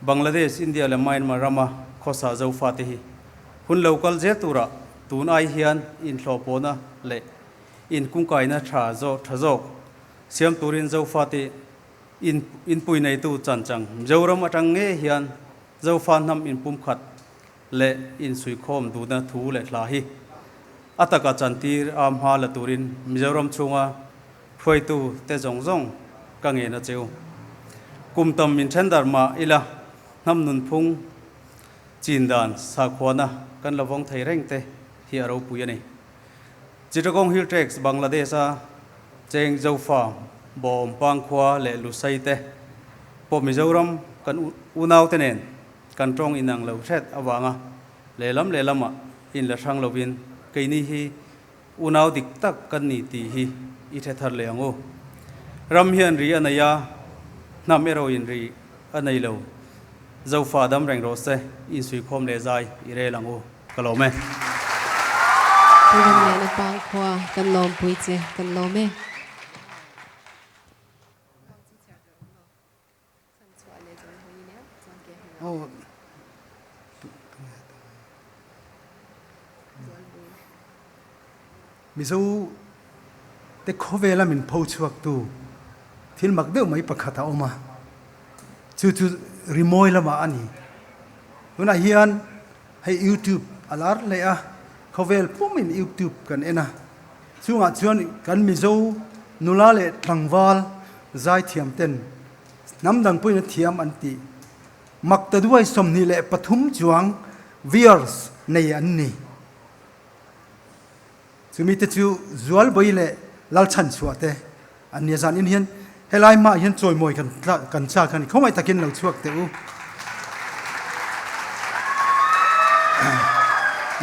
Bangladesh, India leh Myanmar rama khawsa Zofa te hi hun lo kal zel turah tun ai hian inhlawhpawhna leh inkungkaina tha zawk tha zawk siam turin Zofa te In inpui neitu chanchang Mizoram atang nge hian Zofa hnam inpumkhat leh insuikhawm duhna thu leh hla hi a taka chantir a hma la turin Mizoram chhunga hruaitu te zawng zawng ka ngen a cheu. Kum tam min then dar mah ila hnam nunphung chin dan sakhuana kan la vawng thei reng te hi a ropui a ni. Chittagong Hill Tracts Bangladesh-a cheng Zofa, Bawm, Pangkhua leh Lusai te pawh Mizoram kan unaute nen kan tawng inang lo hret avanga lehlam lehlamah inla hrang lovin keini hi unau dik tak kan ni tih hi i hre thar leh ang u. Ram hian ri a nei a, hnam erawhin ri a nei lo. Zofa dam reng rawh se, insuikhawm leh zai i rel ang u. Ka lawm e. Pu Ramliana Pangkhua kan lawmpui che kan lawm e. Mizo te khawvela min pho chhuak tu thil mak deuh mai pakhat a awm a, chu chu rimawi lamah a ni. Tunah hian hei YouTube a lar hle a, khawvel pumin YouTube kan en a, chungah chuan kan Mizo nula leh tlangval zaithiam ten hnam dang pawhin a thiam an tih mak ta duai 23 chuang viewers nei an ni. Chumi te chu Zualbawi leh Lalchhanchhuah te an nia zan in hian helai hmaah hian chawimawi kan kan chak a ni. Khawngaih takin lo chhuak teh u.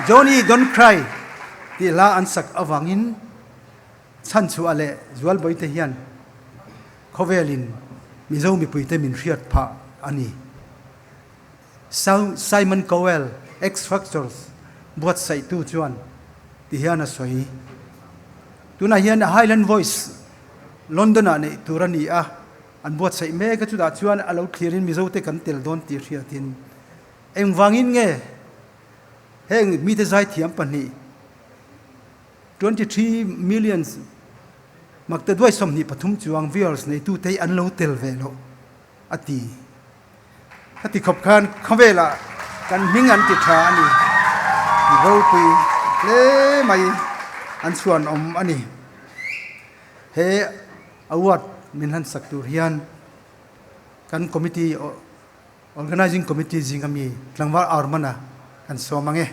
Johnny Don't Cry tih hla an sak avangin Chhanchhuah leh Zualbawi te hian khawvelin Mizo mipuite min hriat phah a ni. Simon Cowell, X Factors buatsaihtu chuan ti hian a sawi. Tunah hian Highland Voice London-ah neih tur a ni a, an buatsaih mek a, chutah chuan a lo thlirin Mizote kan tel dawn tih hriatin engvangin nge heng mite zaithiam pahnih 23 millions makte duai 23 chuang viewers neitute hi an lo tel ve loh a ti. Heti khawp khan khawvelah kan hming an ti tha a ni. Ropui hle mai an chhuan awm a ni. He award min han sak tur hian kan committee organizing committee zinga mi tlangval Armana kan sawm ang e.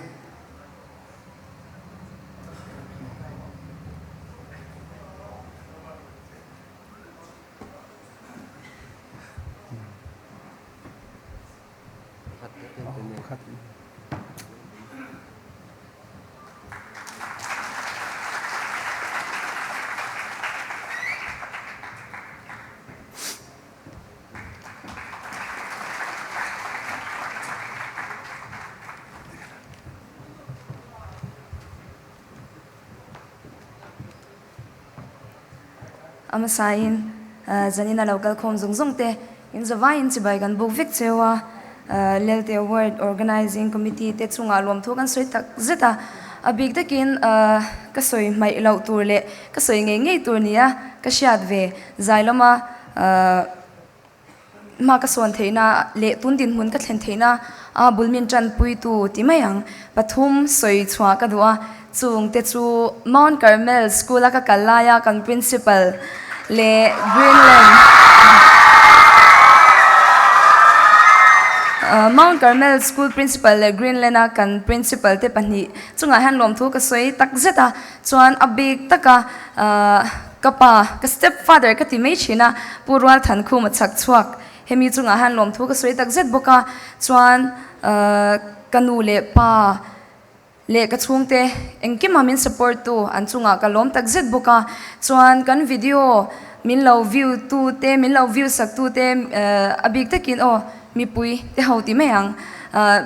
A hmasain zanin a lo kal khawm zawng zawng te in zavaiin chibai kan buk vek cheu a, Lelte Award Organizing Committee te chungah lawmthu kan sawi tak zet a. A bik takin ka sawi hmaih loh tur leh ka sawi ngei ngei tur nia ka hriat ve zai lama hma ka sawn theihna leh tun dinhmun ka thlen theihna a bul min tanpuitu ti mai ang. Pathum sawi chhuah ka duh a, chung te chu Mount Carmel School a ka kal laia kan Principal leh Greenland Mount Carmel School Principal leh Greenland a kan Principal te pahnih chungah hian lawmthu ka sawi tak zet a, chuan a bik taka ka pa ka step father ka ti mai thin a, Pu Rualthankhuma chhak chhuak hemi chungah hian lawmthu ka sawi tak zet bawk a, chuan ka nu leh pa leh ka chhungte engkima min support tu an chungah ka lawm tak zet bawk a, chuan kan video min lo view tu te min lo view sak tu te a bik takin aw mipui te ho ti mai ang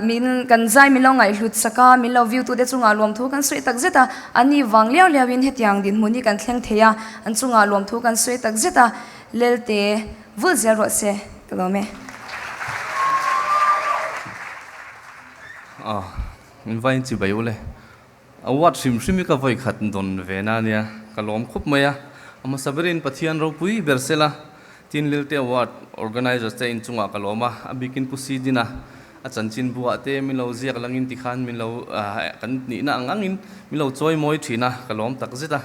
min kan zai min lo ngaihhlut sak a min lo view tu te chungah lawmthu kan sawi tak zet a an ni vang liau liau in hetiang dinhmun hi kan thleng thei a an chungah lawmthu kan sawi tak zet a lelte vul zel rawh se ka lawm e. Aw. Min va inchi bai ule. Award hrim hrim hi ka vawi khat dawn ve na ania, ka lawm khup mai a. A hmasa berin Pathian ropui ber sela, tin Lilte Award organizers te inchungah ka lawm a, a bikin Pu Sidina a chanchin buah te min lo ziak langin tikhan min lo kan nihna ang angin min lo chawi mawi thin a, ka lawm tak zet a.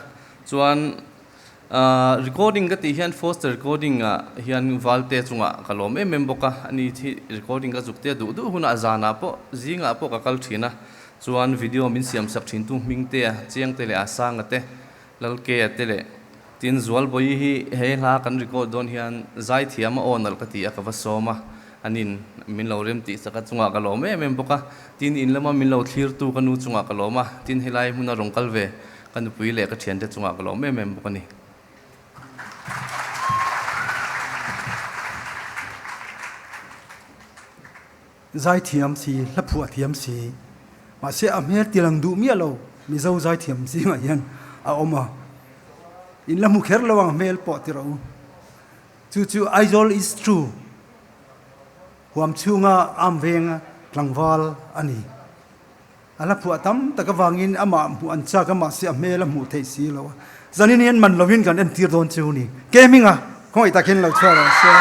Chuan Recording ka tih hian Foster recording ah hian Valte chungah ka lawm em em bawk a, ani hi recording ka zuk te duh duh hunah zanah pawh zingah pawh ka kal thin a, chuan video min siam sak thin tu hming te a Chiang te leh Asanga te, Lalkea te leh tin Zualbawi hi he hla kan record dawn hian zaithiam a aw nalh ka ti a ka va sawm a, anin min lo rem tih sak a chungah ka lawm em em bawk a, tin in lama min lo thlirtu ka nu chungah ka lawm a, tin helai hmuna rawn kal ve Ka nupui leh ka thiante chungah ka lawm em em bawk a ni. Zaithiam si, hla phuah thiam si, mahse a hmel tilang duh miah lo Mizo zaithiam zingah hian a awm a, in la hmu kher lo ang hmel pawh ti rawh u. Chu chu Aizawl is true huam chhunga am venga tlangval a ni. A hla phuah tam tak avangin amah hmuh an chak a, mahse a hmel a hmuh theih si lo a. Zanin hian man lovin kan entir dawn chu ni. Ke hminga khawngaih tak hian lo chhuak rawh se.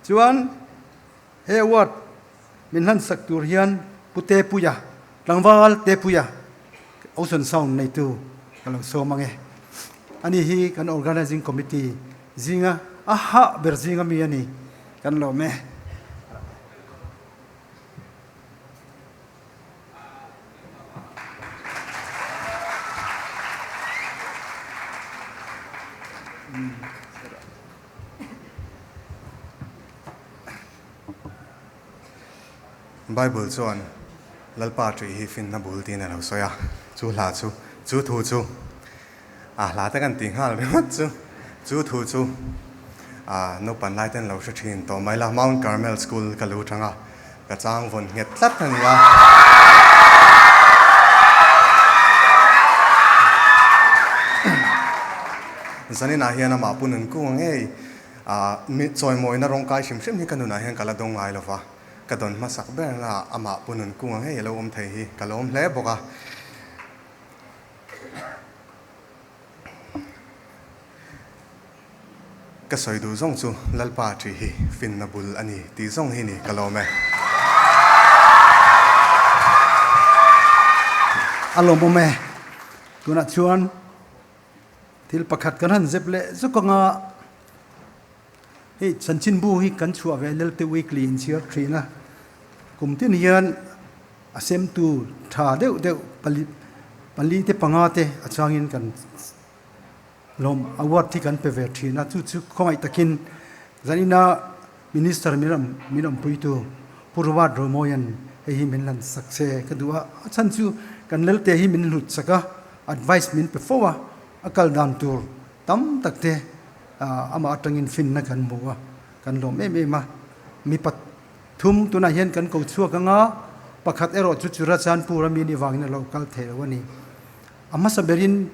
Chuan he award min hlansak tur hian Pu Tepuia, tlangval Tepuia, Ocean Sound neitu ka lo sawm ang e. Ani hi kan Organizing Committee zinga a hah ber zinga mi a ni kan lawm e. Bible chuan Lalpa ṭih hi finna bul tiin a lo sawi a, chu hla chu, chu thu chu, a hla te kan tih nghal ringawt chu, chu thu chu a naupan lai ten lo hre ṭhin tawh mai la, Mount Carmel School ka lu ṭang a, ka chang vawn nghet tlat a ni a. Zaninah hian amah pu Nunkung a ngei a mi chawimawina rawngkai hrim hrim hi ka nunah hian ka la dawng ngai lova, ka dawn hmasak berna amah pu Nunkung a ngei a lo awm thei hi ka lawm hle bawk a. Ka sawi duh zawng chu Lalpa ṭih hi finna bul a ni tih zawng hi ni ka lawm e. A lawmawm e. Tunah chuan thil pakhat kan han zep leh zuk anga hei chanchinbu hi kan chhuah ve Lelte Weekly inchhiar thin a, kum tin hian a semtu tha deuh deuh pali pali te panga te a changin kan Lawm award hi kan pe ve thin a, chu chu khawngaih takin zanina Minister min rawn min awmpuitu Pu Robert Romawian hei hi min lan sak se ka duh a, a chhan chu kan Lelte hi min hlut sak a, advice min pe fo a, a kal dan tur tam tak te amah atangin finna kan hmu a, kan lawm em em a, mipat. Thum tunah hian kan ko chhuak anga, pakhat erawh chu Churachandpur a mi nih vangin a lo kal thei lo a ni. A hmasa berin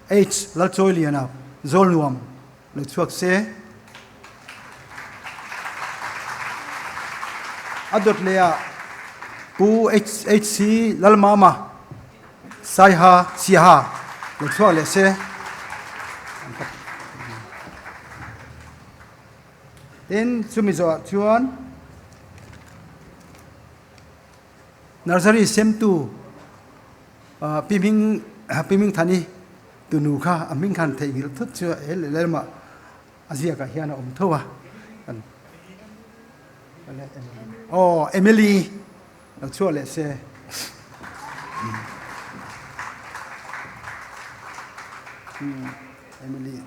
H Lalchawiliana Zawlnuam lo chhuak se. A dawt leh ah Pu HC Lalmama Saiha Siaha lo chhuak leh se. Tin, chumi zawhah chuan Nursery semtu Pi Hming Pi Hming Thani tunu kha a hming khan theihnghilh thut chu he leh lamah a ziakah hian a awm tho a. Aw Emily lo chhuah leh se. Emily.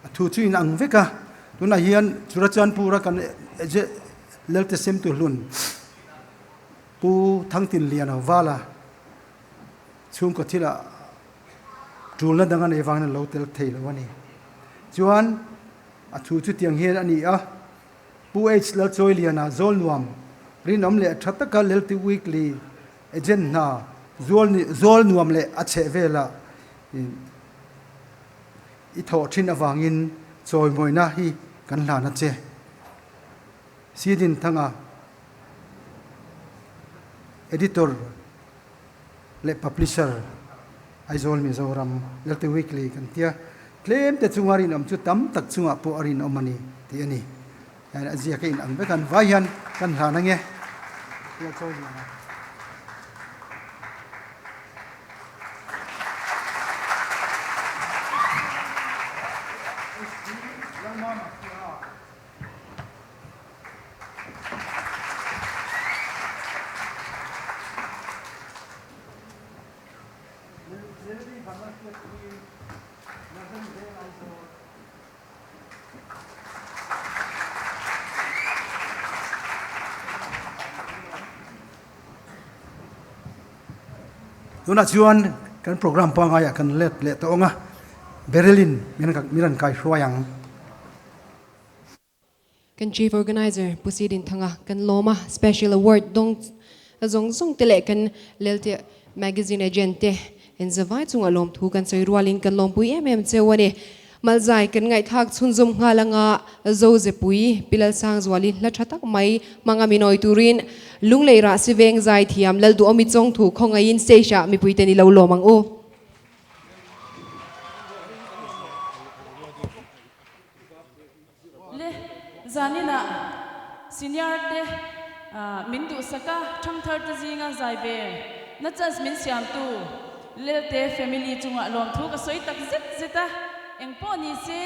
A thu chu in ang vek a, tunah hian Churachandpur-a kan Lelte Semtu hlun Pu Thangtinliana Vala chhungkaw thilah tulna dang a nei vangin a lo tel thei lo a ni. Chuan a thu chu tiang hian a ni a, Pu H Lalchawiliana Zawlnuam rinawm leh tha taka Lelte Weekly Agent hna zual zual nuam leh a chheh velah i thawh thin avangin chawimawina hi kan hlan a che. Sidin Thanga, Editor leh Publisher, Aizawl Mizoram, Lelte Weekly kan tia. Tlem te chunga rinawm chu tam tak chungah pawh a rinawm a ni tih a ni. A ziak a inang vek a, an vai hian kan hlan ange. Tunah chuan kan program pangaiah kan let leh tawh ang a, Berylin min rawn kai hruai ang. Kan Chief Organizer Pu Sidin Thanga kan lawm a, Special Award dawng zawng zawng te leh kan Lelte Magazine agent te Inzavai chungah lawmthu kan sawi rualin kan lawmpui em em cheu a ni. Malzai kan ngaihthlak chhunzawm nghal anga Zozepui, Pi Lalsangzuali hla tha tak mai hmanga min awi turin Lunglei Rahsi Veng zai thiam Lalduhawmi Chawngthu khawngaihin stage ah mipuite ni lo lawm ang u. Le zaninah senior te min duhsak a, thangthar te zinga zai ve na chance min siamtu Lelte family chungah lawmthu ka sawi tak zet zet a, engpawh ni se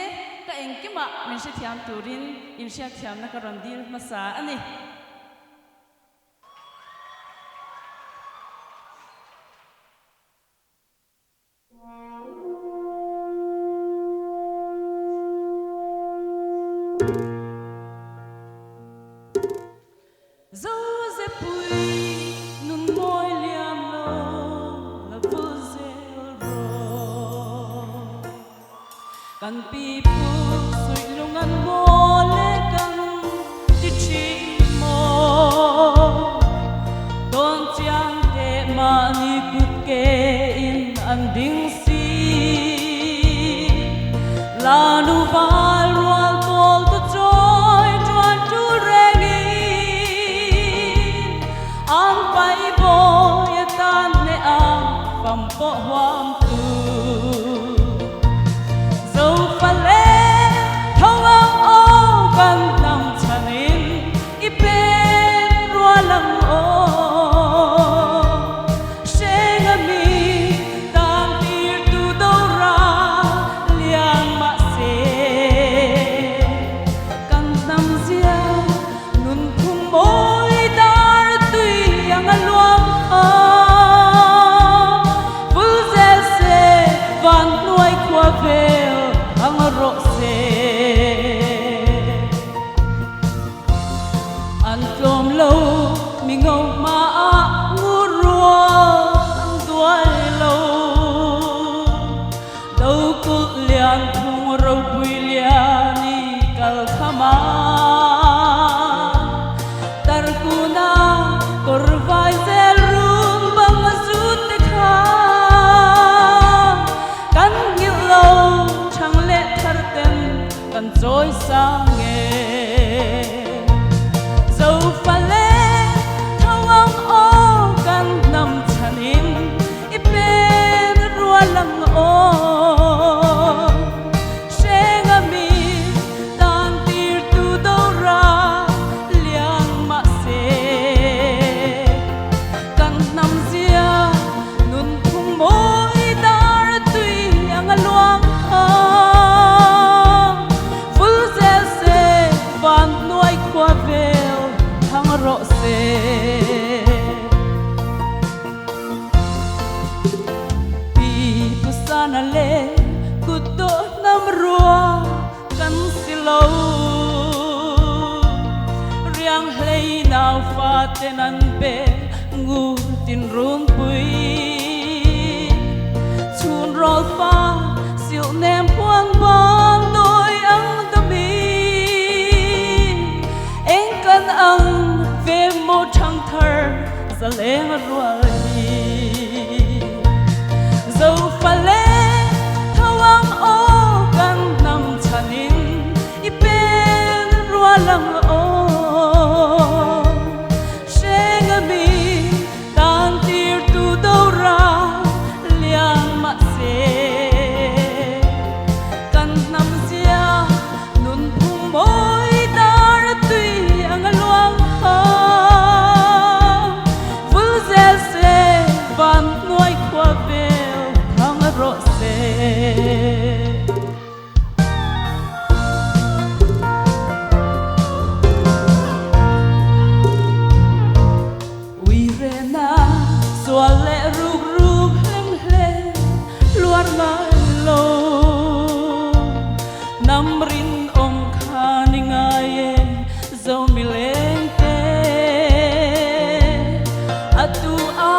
ka engkimah min hrethiam turin inhriatthiamna ka rawn dil hmasa a ni. Zozepui nun mawi liam lo la vul zel rawh. Kan pipu suih lung an maw le kan ti thin maw. Tawn chiang teh mahni kut ke in an ding si. La nu val rual pawl tu chawi tuan tul reng in an pai bawi atan hneh a fam pawh huam tu. Zofa le tho ang aw kan hnam chhanin i pen rual ang aw. Hreng a mi tan tir tu do ra lian mahse kan hnam zia nun phung mawi dar tui ang a luang a. Vul zel se van hnuai khua vel ang rawh se. An tlawm lo mi ngo hma ah ngur rual an duai lo. Do kulh lian phung ropui lian i kal nge Zofale tho ang aw kan hnam chhanin i pen rual ang aw Hreng a mi tan tir tu do ra liang mahse Kan hnam zia nun phung mawi dar tui ang a luang kha. Vul zel se van hnuai khua vel thang rawh se. Pi pu sana le kut dawh hnam rua kan si lo. Riang hlei nau fa ten an pe ngur tin runpui. Chhun rawl fa silh nem huan ban dawi ang dami. Eng kan ang ve maw thang thar zaleng rual hi. Zofale tho ang aw kan hnam chhanin i pen rual ang aw. Hreng a mi tan tir tu do ra lian mahse kan hnam zia nun phung mawi dar a tui ang a luang kha. Vul zel se van hnuai khua vel thang a rawh se. Ui rena sual leh ruk ruk hlem hle luar ngai lo. Nam rinawm kha ni ngai e zo mi leng te. A tu a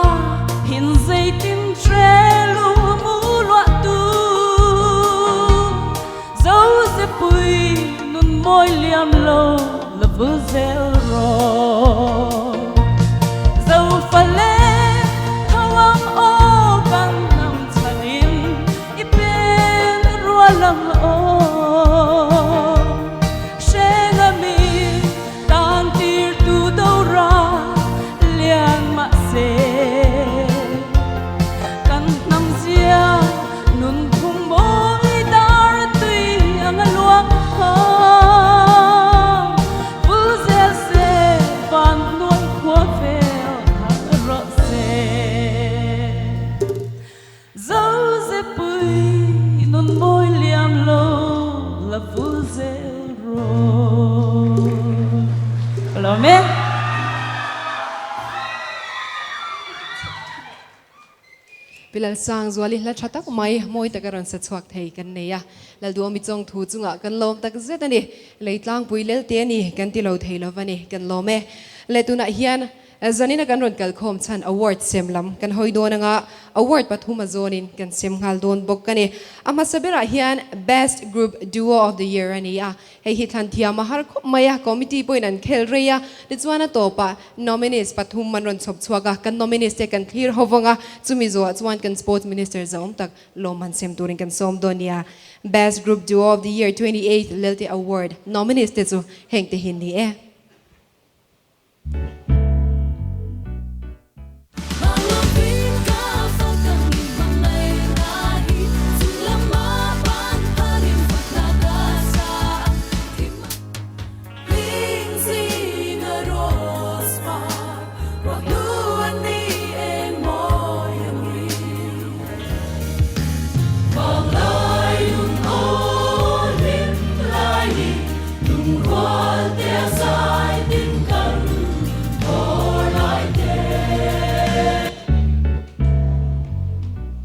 hin zeitin tre lu mu luah tu. Zo ze pui nun mawi liam lo la vul zel rawh. Zo fale tho ang aw kan hnam chhanin i pen rual ang aw. Hreng a mi tan tir tu do ra lian mahse kan hnam zia nun phung mawi dar tui ang a luang kha. Vul zel se van hnuai khua vel thang rawh se. Zo ze pui nun mawi liam lo la vul zel rawh. Ka lawm e. Pi Lalsangzuali hla tha tak mai mawi taka rawn sa chhuak thei kan nei a, Lalduhawmi chawng thu chungah kan lawm tak zet a ni. Lei tlangpui lelte a ni kan ti lo thei lova ni, kan lawm e. Leh tunah hian zanina kan rawn kalkhawm chhan award sem lam kan hawi dawn anga award pathum a zawnin kan sem nghal dawn bawk a ni. A hmasa berah hian Best Group Duo of the Year a ni a, Hei hi thlan thiam a har khawp mai a, committee pawhin an khel rei a, tichuan a tawpah nominees pathum an rawn chhawp chhuak a, kan nominees te kan thlir ho vang a, chumi zawhah chuan kan Sports Minister zahawm tak lawmman sem turin kan sawm dawn nia. Best Group Duo of the Year 28th Lelte Award nominees te chu heng te hi ni e.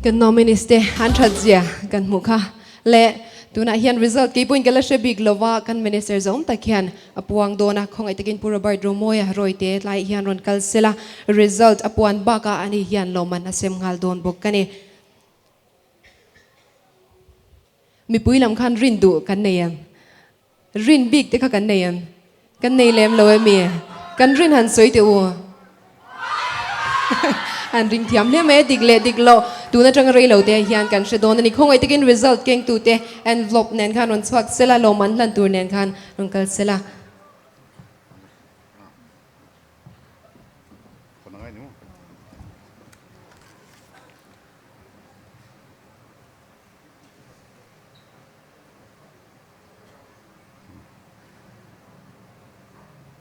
Kan nominees te an that zia kan hmuh kha le tunah hian result keipawhin ka la hre bik lova kan minister zawm tak hian a puang dawn a khawngaih takin Pu Robert Romawia Rawite tlai hian rawn kal sela result a puan bakah ani hian lawmman a sem nghal dawn bawk a ni. Mipui lam khan rin duh kan nei em? Rin bik te kha kan nei em? Kan nei lem lo emi? Kan rin han sawi teh u. An ring thiam hle mai a, dik leh dik lo. Tun atanga rei lo te hian kan hre dawn a ni. Khawngaih takin result kengtu te envelope nen khan rawn chhuak sela, lawmman hlan tur nen khan rawn kal sela.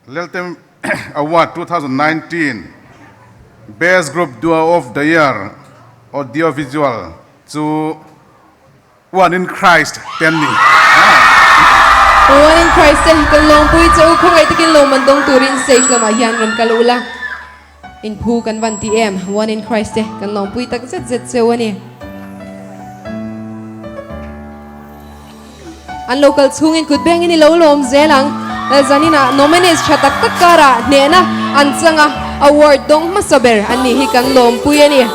Leltem Award 2019 Best Group Duo of the Year Audio Visual chu One in Christ te an ni. One in Christ te kan lawmpui che u khawngaih takin lawmman dawng turin stage lamah hian rawn kal ula inphu kan van ti em One in Christ te kan lawmpui tak zet zet cheu a ni. An lo kal chhungin kut bengin i lo lawm zel ang. Zaninah nominees tha tak tak karah hnehna an chang a, award dawng hmasa ber an nih hi kan lawmpui a ni.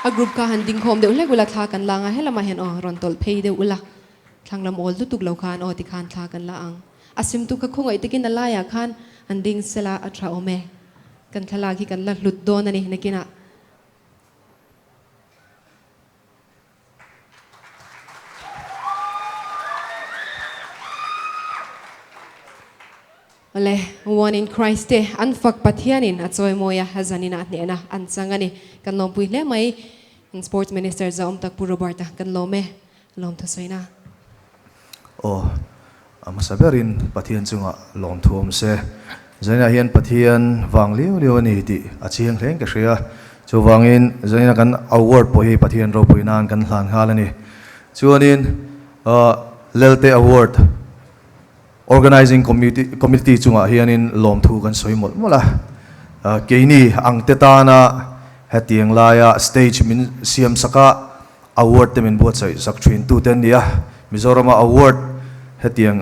A group kha han dingkhawm deuh hlek ula thla kan la ang a, helamah hian aw rawn tawlh phei deuh ula, thlang lam awl lutuk lo khan aw tikhan thla kan la ang. A simtu kha khawngaih takin a laiah khan an ding sela a tha awm e. Kan thlalak hi kan la hlut dawn a ni nakinah. Awle, One in Christ te an fak Pathianin a chawimawi a, zaninah hnehna an chang a ni. Kan lawmpui hle mai. Kan Sports Minister Zaawm tak Pu Robert-a kan lawm e. Lawmthusaina. Aw, a hmasa berin Pathian chungah lawmthu awm se. Zaninah hian Pathian vang liau liau a ni tih a chiang hleng ka hria. Chuvangin Zanina kan award pawh hi Pathian ropui nan kan hlan nghal a ni. Chuanin Lelte Award Organizing Committee chungah hianin lawmthu kan sawi mawlh mawlh a. Keini angte tana hetiang laia stage min siam saka Award te min buatsaih sak thin tu te an ni a, Mizorama award hetiang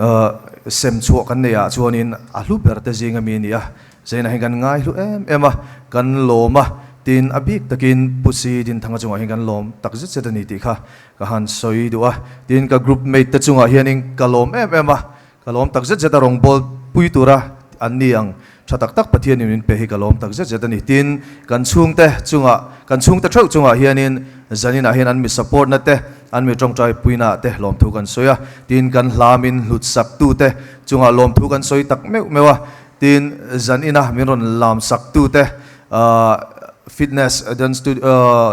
sem chhuah kan neih ah chuanin a hlu ber te zing ami a ni a, Zaina hi kan ngai hlu em em a, kan lawm a, tin a bik takin Pu Si Dinthanga chungah hian kan lawm tak zet zet a ni tih kha ka han sawi duh a, tin ka group mate te chungah hianin ka lawm em em a, Ka lawm tak zet zet a rawngbâwl pui tura an ni ang tha tak tak Pathianin min pe hi ka lawm tak zet zet a ni. Tin, kan chhungte chungah, kan chhungte theuh chungah hianin zaninah hian an mi support na te, an mi tawngtai puina te lawmthu kan sawi a. Tin, kan hla min hlut sak tu te chungah lawmthu kan sawi tak meuh meuh a. Tin, zanina min rawn lam sak tu te, fitness dance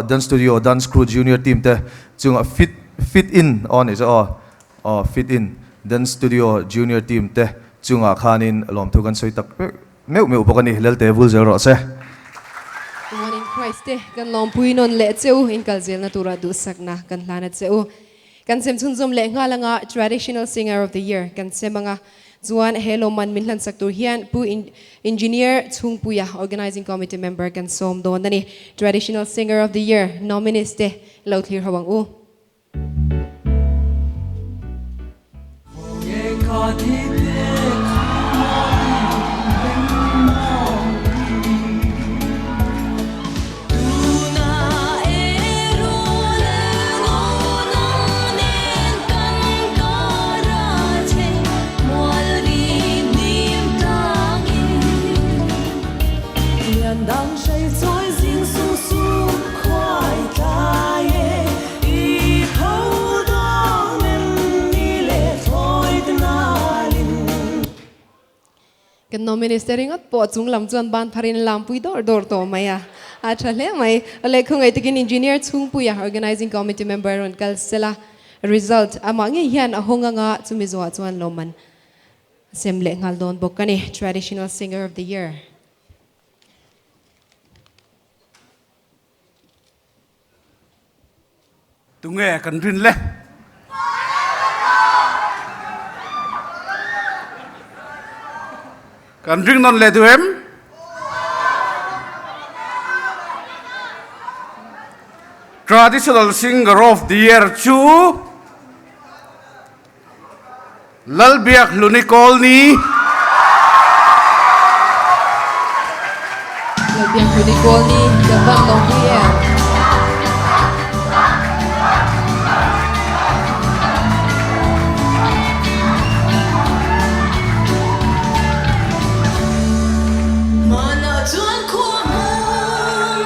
dance studio dance crew junior team te chungah fit fit in aw ni chu aw. Aw fit in dance studio junior team te chungah khanin lawmthu kan sawi tak meuh meuh bawk a ni, Lelte vul zel rawh se. One in Christ te kan lawmpui nawn leh che u, inkal zelna tura duhsakna kan hlan a che u. Kan sem chhunzawm leh nghal anga Traditional Singer of the Year kan sem anga chuan he lawmman min hlansak tur hian Pu Engineer Chhungpuia Organizing Committee member kan sawm dawn a ni. Traditional Singer of the Year nominees te lo thlir ho ang u. Kan nominees te ringawt pawh chung lam chuan ban pharin lampui dawr dawr tawh mai a, a tha hle mai. Lehkhawngaih takin Engineer Chhungpuia Organizing Committee member rawn kal sela, result amah ngei hian a hawng anga chumi zawhah chuan lawmman a sem leh nghal dawn bawk a ni. Traditional Singer of the Year. Tunge kan rin le? Kan ring nawn leh duh em? Traditional Singer of the Year chu Lalbiak Hluni Kawlni. Lalbiak Hluni Kawlni kan van lo pui em? Hmanah chuan khua hmun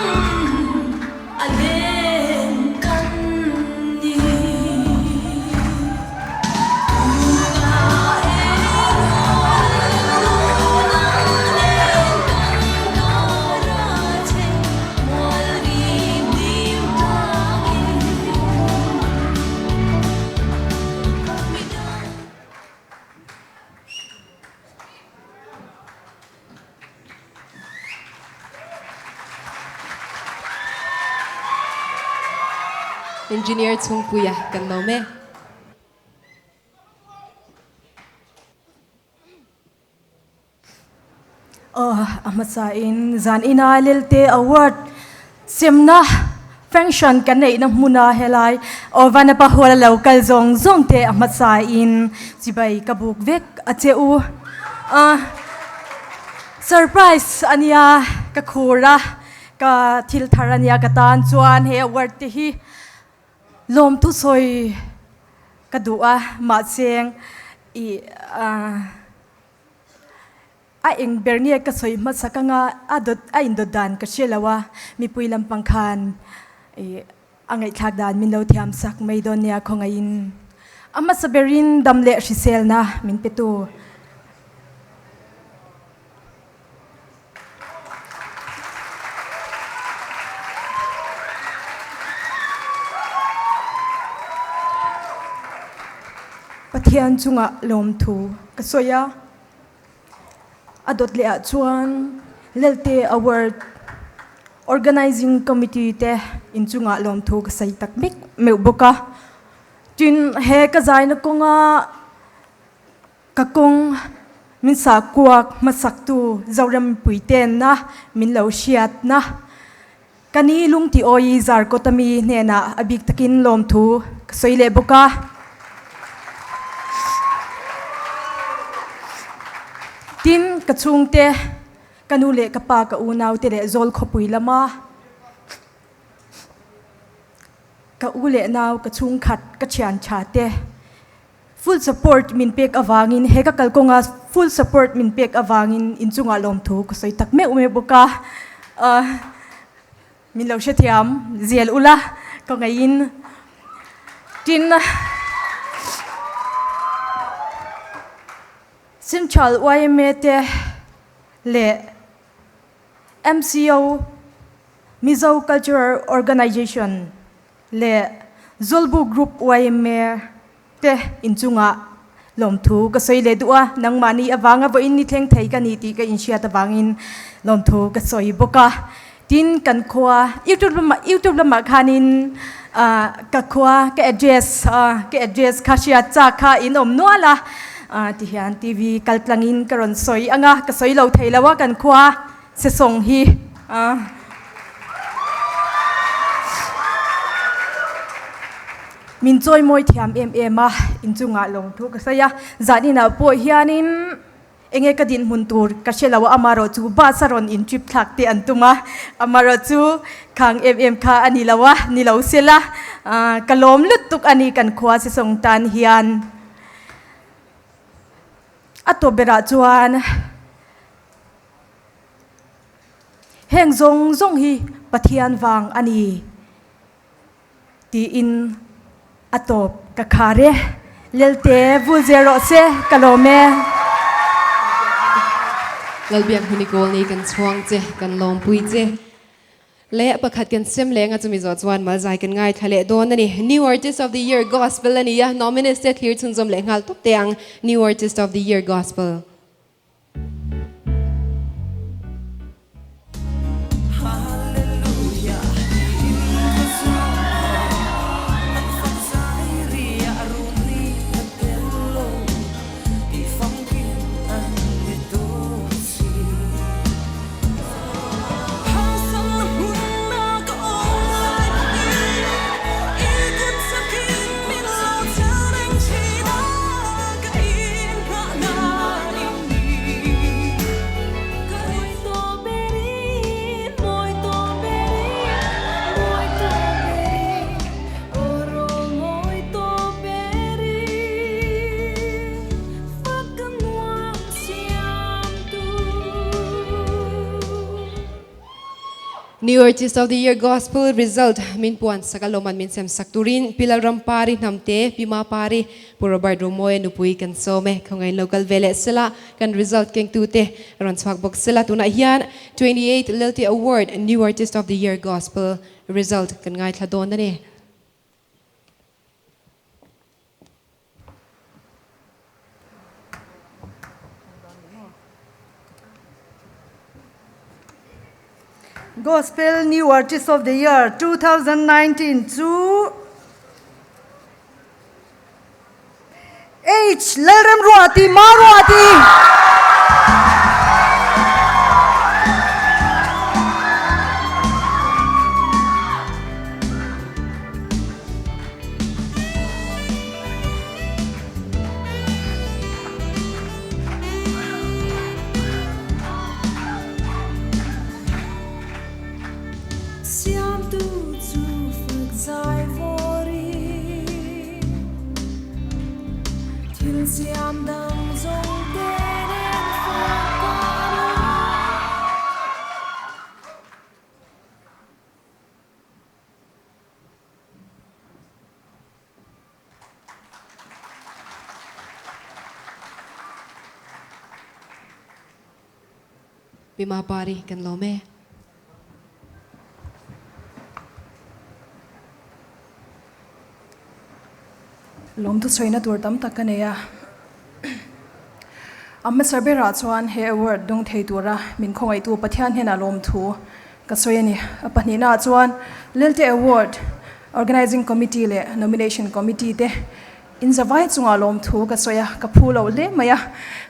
a leng kan ni. Tunah erawh lunang leng kan kar a cheng mual rim dim tangin. Engineer chhungpuia kan lo me. Aw a hmasa in zan ina Lelte Award semna function kan neihna hmuna helai aw Vanapa Hall a lo kal zawng zawng te a hmasa in chibai ka buk vek a che u. Surprise ania ka khur a ka thil thar ania ka tan chuan he award te hi lawmthu sawi ka duh a mahse ih a eng ber nge ka sawi hmasak anga a dawt a indawt dan ka hre lo a mipui lampang khan ih a ngaihthlak dan min lo thiam sak mai dawn nia khawngaihin a hmasa berin dam leh hriselna min pe tu. Pathian chungah lawmthu ka sawi a, a dawt leh ah chuan Lelte Award Organizing Committee te inchungah lawmthu ka sawi tak mek meuh bawk a. Tin, he ka zaina kawnga ka kawng min sahkuak hmasaktu Zoram mipuitenna min lo hriatna ka ni lungti awi Zarkawt ami hnenah a bik takin lawmthu ka sawi leh bawk a. Tin, ka chhungte, ka nu leh ka pa, ka unaute leh Zawl khawpui lama ka u leh nau, ka chhungkhat, ka thian tha te full support min pek avangin he ka kalkawnga full support min pek avangin inchungah lawmthu ka sawi tak meuh meuh bawk a. Min lo hrethiam zel ula ka ngaihin tin Central yma te leh MCO Mizo Cultural Organization leh Zawlbu Group yma te inchungah lawmthu ka sawi leh duh a, nangmahni avanga vawiin ni thleng thei ka ni tih ka inhriat avangin lawmthu ka sawi bawk a. Tin, kan khua YouTube lamah YouTube lamah khanin ah ka khua ka address ah ka address kha hriat chak kha in awm nual a, ah tihian TV kal tlangin ka rawn sawi ang a, ka sawi lo thei lo a kan khua Sesawng hi ah. Min chawimawi thiam em em a, inchungah lawngthu ka sawi a, zan inah pawh hianin enge ka dinhmun tur ka hre lo a, amarawh chu bus a rawn in trip thlak te an tum a, amarawh chu khang em em kha a ni lo a, ni lo sela, ka lawm lutuk a ni kan khua Sesawng tan hian. A tawp berah chuan. Heng zawng zawng hi Pathian vang a ni tiin a tawp ka khar e. Lelte vul zel rawh se, ka lawm e. Lalbiak hmuni kawl nei kan chhuang che, kan lawmpui che. Leh pakhat kan sem leng a chumi zawh chuan Malzai kan ngaithla leh dawn a ni. New Artist of the Year Gospel a ni a, nominees te thlir chhunzawm leh nghal tawp teh ang. New Artist of the Year Gospel. New Artist of the Year Gospel Result min puan sak a lawmman min sem sak turin Pi Lalrampari Hnamte, Pi Mapari, Pu Robert Romoia nupui kan sawm e. Khawngaih local ve leh sela kan result kengtute rawn chhuak bawk sela. Tunah hian 28 Lelte Award New Artist of the Year Gospel Result kan ngaithla dawn a ni. Gospel New Artist of the Year 2019 chu H Lalremruati Maruati. Siamtu chu fak zai vawrin thil siam dang zawng te nen fak kan a. Pi Mapari kan lawm e. Lawmthu chhuina tur tam tak ka nei a. A hmasa berah chuan he award dawng thei tura min khawngaihtu Pathian hnenah lawmthu ka sawi a ni. A pahnihnaah chuan Lelte Award Organizing Committee leh Nomination Committee te inzavai chungah lawmthu ka sawi a, ka phu lo hle mai a.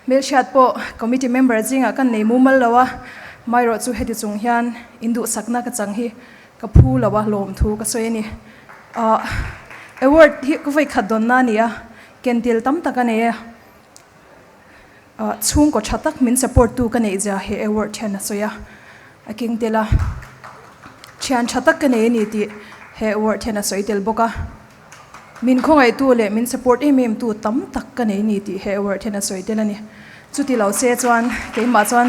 Hmelhriat pawh committee member zingah kan nei mumal lo a, maherawh chu heti chung hian induhsakna ka chang hi ka phu lo a, lawmthu ka sawi a ni. Award hi ka vawikhat dawnna a ni a, kentil tam tak a nei a. Chhungkaw tha tak min support tu ka neih zia he award hian a sawi a, a keng tel a. Thian tha tak ka nei a ni tih he award hian a sawi tel bawk a. Min khawngaihtu leh min support em em tu tam tak ka nei a ni tih he award hian a sawi tel a ni. Chuti lo se chuan keimah chuan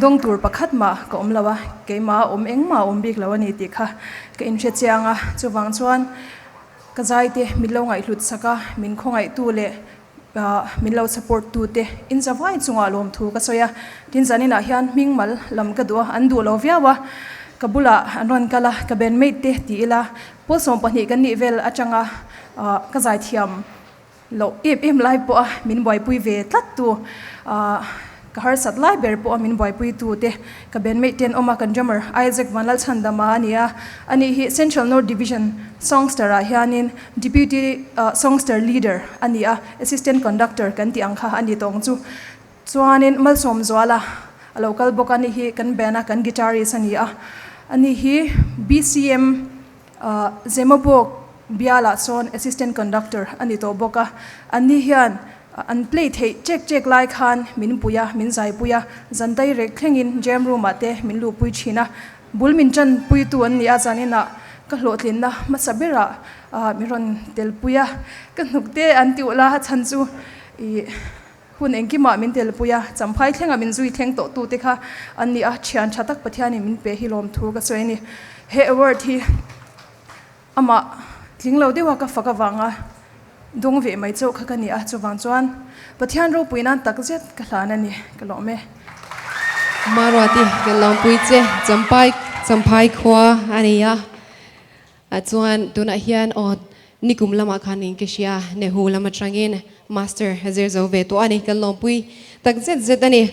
dawng tur pakhat mah ka awm lo a, keimah a awm engmah a awm bik lo a ni tih kha ka inhre chiang a. Chuvang chuan ka zaite min lo ngaihhlut sak a, min khawngaihtu leh Min lo support tu te in zavai chungah lawmthu ka sawi a, tin zaninah hian hming mal lam ka duh a, an duh lo viau a, ka bulah an rawn kal a, ka bandmate te ti ila pawl 12 kan nih vel atanga ka zaithiam loh em em lai pawh a min buaipui ve tlat tu Ka harsat lai ber pawh a min buaipui tu te ka bandmate te an awm a, kan drummer Isaac Vanlalchhandama a ni a, ani hi Central North Division Songster ah hianin Deputy Songster Leader a ni a, Assistant Conductor kan tih ang kha a ni tawng chu. Chuanin Malsawmzuala a lo kal bawk a, ani hi kan band a kan guitarist a ni a, ani hi BCM Zemabawk bialah sawn Assistant Conductor a ni tawh bawk a, ani hian An play theih chek chek lai khan min pui a, min zaipui a, zan dairek thlengin jam room ah te min luhpui thin a, bul min tanpuitu an ni a, zaninah ka hlawhtlinna hmasa berah min rawn telpui a, ka hnuk te an ti ulh a, chhan chu ih hun engkimah min telpui a, champhai thlengah min zui thleng tawh tu te kha an ni a, thian tha tak Pathianin min pe hi lawmthu ka sawi a ni. He award hi. Amah tling lo deuha ka fak avanga dawng ve mai chauh kha ka ni a, chuvang chuan Pathian ropui nan tak zet ka hlan a ni, ka lawm e. Maruati ka lawmpui che, Champai Champhai khua a ni a, chuan tunah hian aw nikum lamah khan in ka hria, Nehu lam atangin Master a zir zo ve tawh a ni, ka lawmpui tak zet zet a ni.